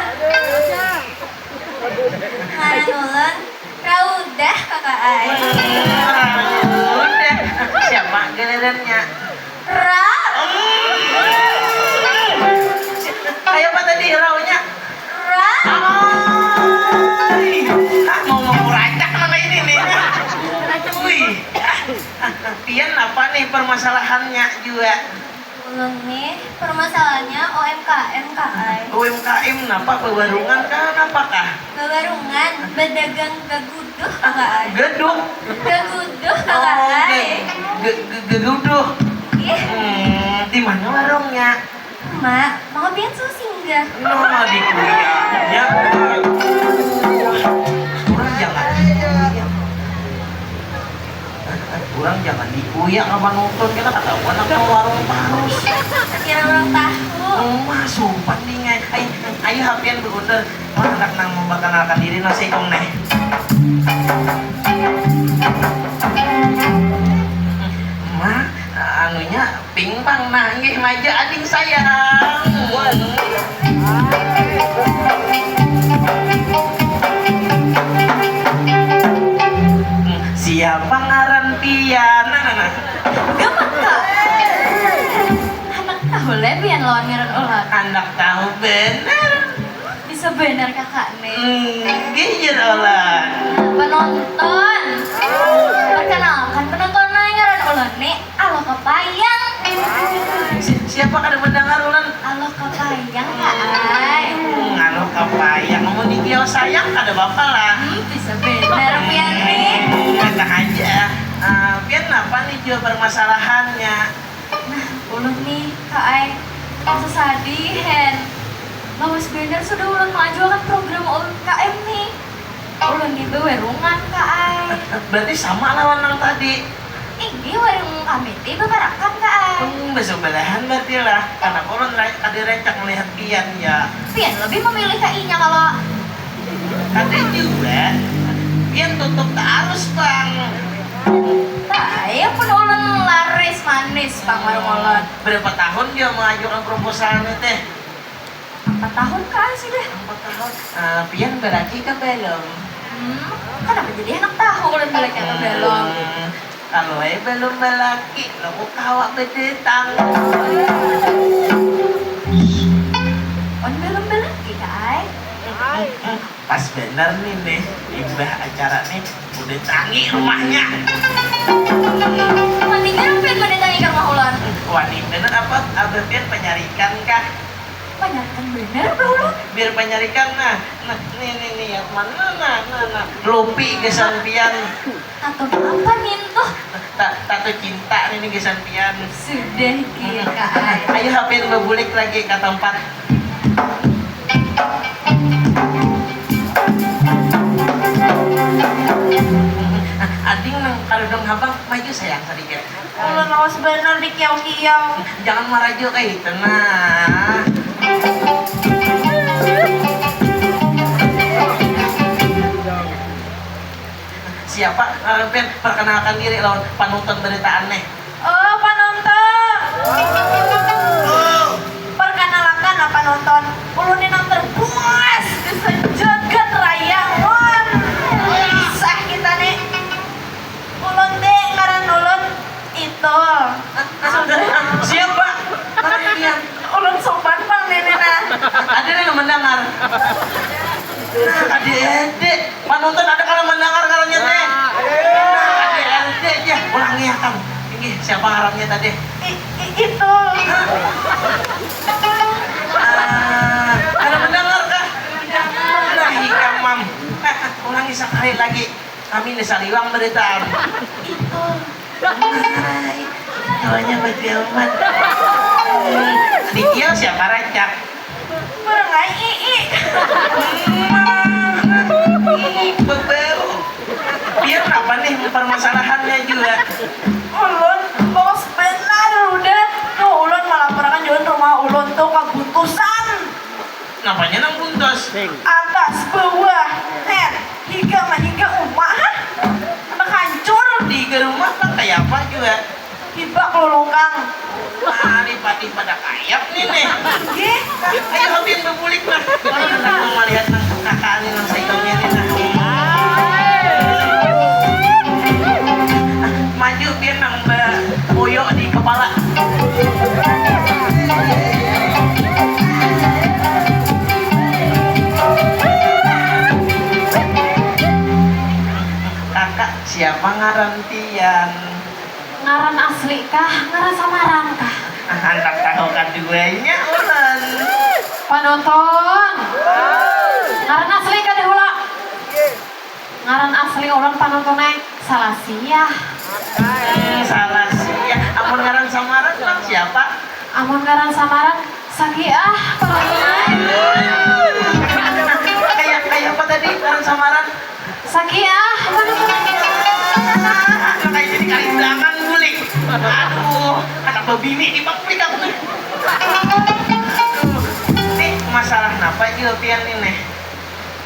Ngaran ulun Raudah, Kakak ai. Raudah. Siapa gilirannya? Ra. Kayak apa tadi raunya? Ra. Ai. Ah, mau mau rancak mana ini nih? Wih. Pian apa nih permasalahannya juga? Ulun nih permasalahannya O M K M kah ai. O M K M napa bawarungan kah napa kah? Bawarungan, badagang gaguduh kah ai. Gaduh? Gaguduh kah ai. Gaguduh? Ih. Hmm, di mana warungnya? Mak, maka pian suah singgah. Nah, di kuliah. Ya. Kurang jangan. Urang jangan dikuyak ka panonton, kita katahuan nang nang warung tarus. Kira urang tahu. Uma supan ningai. Ai, ayu hapian baundar. Wah, handak nang mamparkanalkan diri nang saikung neh. Ma, anunya. Pingpang nah nggih maja ading sayang. Siapa ngaran pian nah nah nah. Gamat kak. Handak tahu leh pian lawan ngaran ulun. Handak tahu benar. Bisa banar kakak nih. Inggih jar ulun. Penonton. Perkenalkan penonton nah ngaran ulun nih Aloh Kapayang. Si, siapa kada mendengar ulun? Aloh Kapayang kak ai. Hmm, Aloh Kapayang. Mun dikiau sayang kada bapa lah. Hmm, bisa banar pian nih. Kata aja. Uh, pian napa nih jua permasalahannya? Nah, ulun nih, Kak ai, rasa sadih hen. Lawas banar sudah ulun maajuakan program U M K M nih. Ulun nih bawarungan, Kak ai. Berarti sama lawan nang tadi. Ini warung kami ti babarakan, Kak ai. Hmm, basubalahan berarti lah. Karena ulun ra- kada rancak melihat pian ya. Pian lebih memilih ka inya kalo. Kada jua. Pian tutup tarus pang. Tah, amun ulun laris manis pang warung ulun. Berapa tahun jua mengajukan proposal ni teh? Empat tahun kah sudah. Empat tahun. Ah, pian balaki kah balum? Hmm, kanapa jadi handak tahu ulun balaki atau balum? Hmm, kalu ai balum balaki, lalu kawa badatang. Wan balum balaki kah ai? Pas banar nih nih, imbah acara nih, udah tangi rumahnya. Mendingan pian mendatangi ke rumah ulun. Wani banar apa abah pian panyarikan kah? Panyarikan banar abah ulun. Biar panyarikan nah, nah nih nih nih ya mana nah nah nah lupi gasan pian. Tato napa nintuh? Tato cinta nini gasan pian. Sudah gin ka ai. Ayu hapian babulik lagi ka tampat. Ading nang karudung habang maju sayang sadikit. Ulun lawas banar dikiau-kiau. Jangan marajuk kaitu nah. Siapa? Eh, pian perkenalkan diri lawan panonton barataan neh. Oh, panonton. Oh. Perkenalkan apa Nonton, ulun ni nang terpuas di sejagat raya, mun. Kisah kita ni. Ulun ti ngaran ulun Itul. Sudah. Siapa? Mana pian? Ulun supan pang nini nah. Ada nang mendengar. Nah, ada ada. Panonton ada kalau mendengar ngarannya teh. Nah, ada ada aja. Ulangi akan. Ini siapa ngarannya tadi? I, i, Itul. Ah, ada mendengar kah? Nah, ikam mam. Eh, ulangi sekali lagi. Kami ni saliwang beritaan. Itu. Hai, tuanya bagamat. Di dia siapa rancak? Merengai ii. Ih, bebau. Biar apa nih permasalahannya juga? Ulun bos benar udah. Tuh ulun melaporkan jualan rumah ulun tuh keputusan. Napanya nang buntas? Atas, bawah, her, higa mahiga uma ha, handak hancur. Dihiga rumah pang kaya apa jua? Hibak lulukang. Nah, dipatih pada kayap ni neh. Gih. Ayo hapian babulik nah. Ulun handak mau malihat nang kakak ni nang saikungnya ni nah. Maju pian nang ba. Boyok di kepala. Kakak, siapa ngaran pian? Ngaran asli kah? Ngaran samaran kah? Handak tahu kaduanya ulun. Panonton. Ngaran asli kada hula? Ngaran asli ulun panuntunai Salasiah. Salasiah. Amun ngaran samaran nang siapa? Amun ngaran samaran Sakiah. Kaya kaya apa tadi ngaran samaran? Sakiah. Panuntunai. Kaya jadi kalindangan bulik. Aduh, anak babini di pabrik aku nih. Aduh, nih masalah napa jua pian nih neh?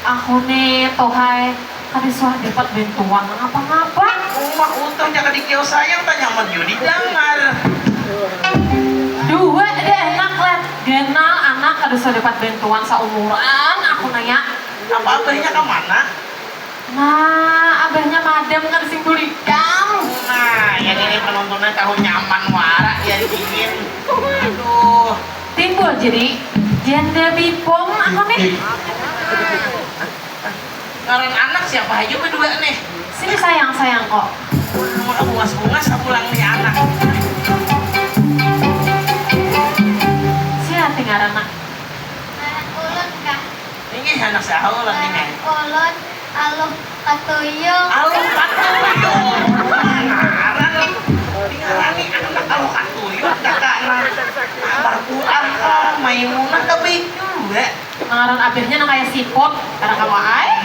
Aku ni tuhai kada suah dapat bantuan nang apa-ngapa. Uma utuh nya kada kiau sayang tanya amat jua didangar. Dua dah anak lah ganal anak kada suah dapat bantuan saumuran aku naya. Apa abahnya kamana? Nah abahnya madam kada sing bulikam. Nah ya ini penontonnya tahu nyaman wara ya dingin. Aduh. Timbul jadi janda bipom aku nih. Ngaran anak siapa haja berdua nih? Sini sayang sayang kok. Maka bungas-bungas pulang nih anak. Siapa ngaran anak? Ngaran ulun kah? Ini anak sahur lah nih. Ngaran ulun. Aluh katuyung. Aluh katuyung. Ngaran dingarani anak aluh katuyung kakak nang Marpuah kah Maimunah kah baik jua. Ngaran abahnya nang kaya siput kada kawa ai.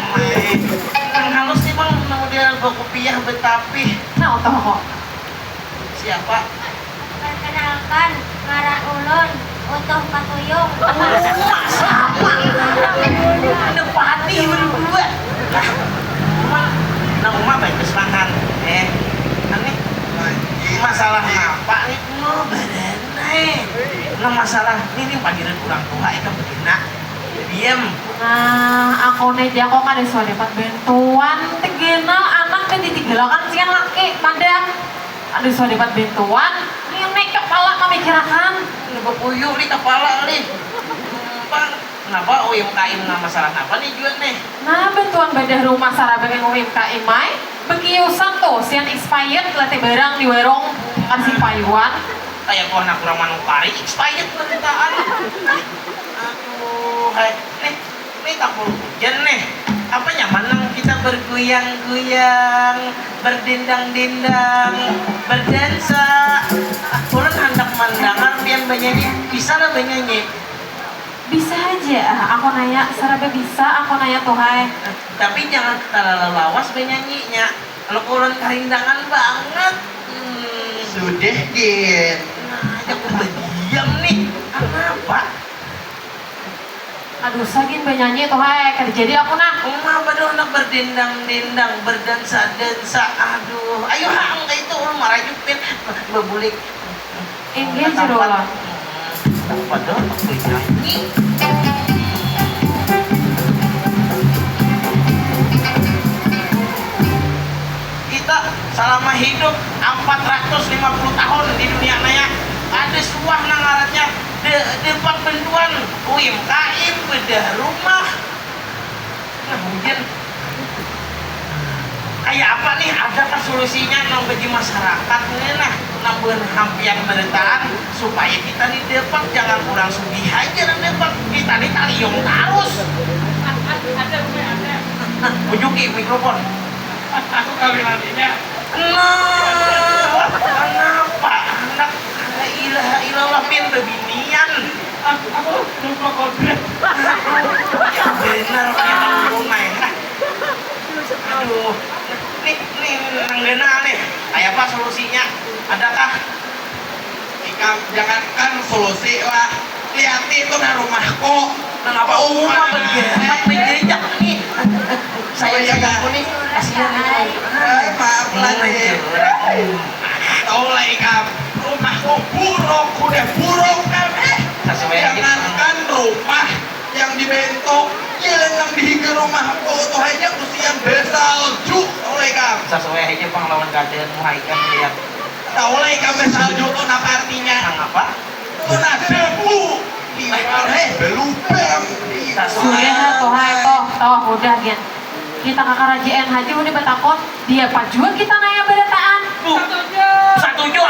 Nang halus nih bang nang model bakupiah betapih. Nah otoh kok. Siapa? Perkenalkan, ngaran ulun Utuh Patuyung. Utuh sama. Ada pati berdua. Nah, uma bagus mangan. Eh, aneh. Masalah apa nih? Uma badan, eh. Nah, masalah ini panggilan orang tua, ikam begina. Diam. Nah, aku nih jako kada sudah dapat bantuan. Tegenal anak dan ditigalakan sian laki, madam. Aduh suah dapat bantuan, ini kepala mamikirakan. Nah, bapuyu nih kepala nih. Bang, kenapa U M K M nah masalah apa nih Juan nih? Nah, bantuan badah rumah sarabang yang U M K M ai. Bekiusan tuh, sian expired lah teh barang di warung. Kada sing payuan. Kayak buah nak kurang manukari expired beritaan. Aduh, hai. Nih, Nih tapul hujan nih. Apa nyaman nang kita bergoyang-goyang, berdendang-dendang, berdansa. Ulun handak mandangar pian banyanyi. Bisa lah banyanyi? Bisa haja ah, aku naya, saraba bisa aku naya tuhai. Tapi jangan talala lawas banyanyinya. Kalau ulun karindangan banget. Hmm. Sudah, Din. Nah, aku badiam nih. Kenapa? Aduh, sa gin banyanyi tuh hai, kada jadi aku nah. Uma baduh handak berdendang-dendang, berdansa-dansa, aduh. Ayu ha, angka itu ulun marajuk pian, babulik. Inggih, juru lah. Padahal aku nyanyi. Kita selama hidup empat ratus lima puluh tahun di dunia naya, ada suah nang ngarannya de, dapat bantuan U M K M, bedah rumah. Nah, mungkin kayak apa nih, ada kah solusinya nang bagi masyarakat nih nah, nang buhan hampian barataan supaya kita nih dapat, jangan kurang sugih aja nang dapat, kita nih taliung tarus. Ujuki mikrofon. Aku kawin nantinya. Nah, kenapa anak la ilaha illallah pian bebinian? Aku lupa kodrat. Benar memang rumah ya. Aduh, nih nih nang dana nih, kayak apa solusinya? Adakah? Ikam jangankan solusi lah, liati itu nah rumahku. Nang apa? Oh, rumah bagian anak nih jejak nih. Saya iya, sayangku nih, kasihan nih. Eh, maaf lah, Dek. Tahu lah ikam, rumahku buruk, udah buruk kan eh. Sesuai aja. Jangankan rumah yang dibentuk, jalan nang di higa rumahku tuh aja kusian besalju, tahu lah ikam. Sesuai aja pang lawan keadaan muha ikam lihat. Tahu lah ikam besalju tuh napa artinya? Nang apa? Tuh nah debu. Liwar, heh, belubang. Sudah, toh, hai, toh, toh, udah, Gen. Kita kakarajian haja udah batakun, dia pa jua kita naya barataan. Bu, satuju.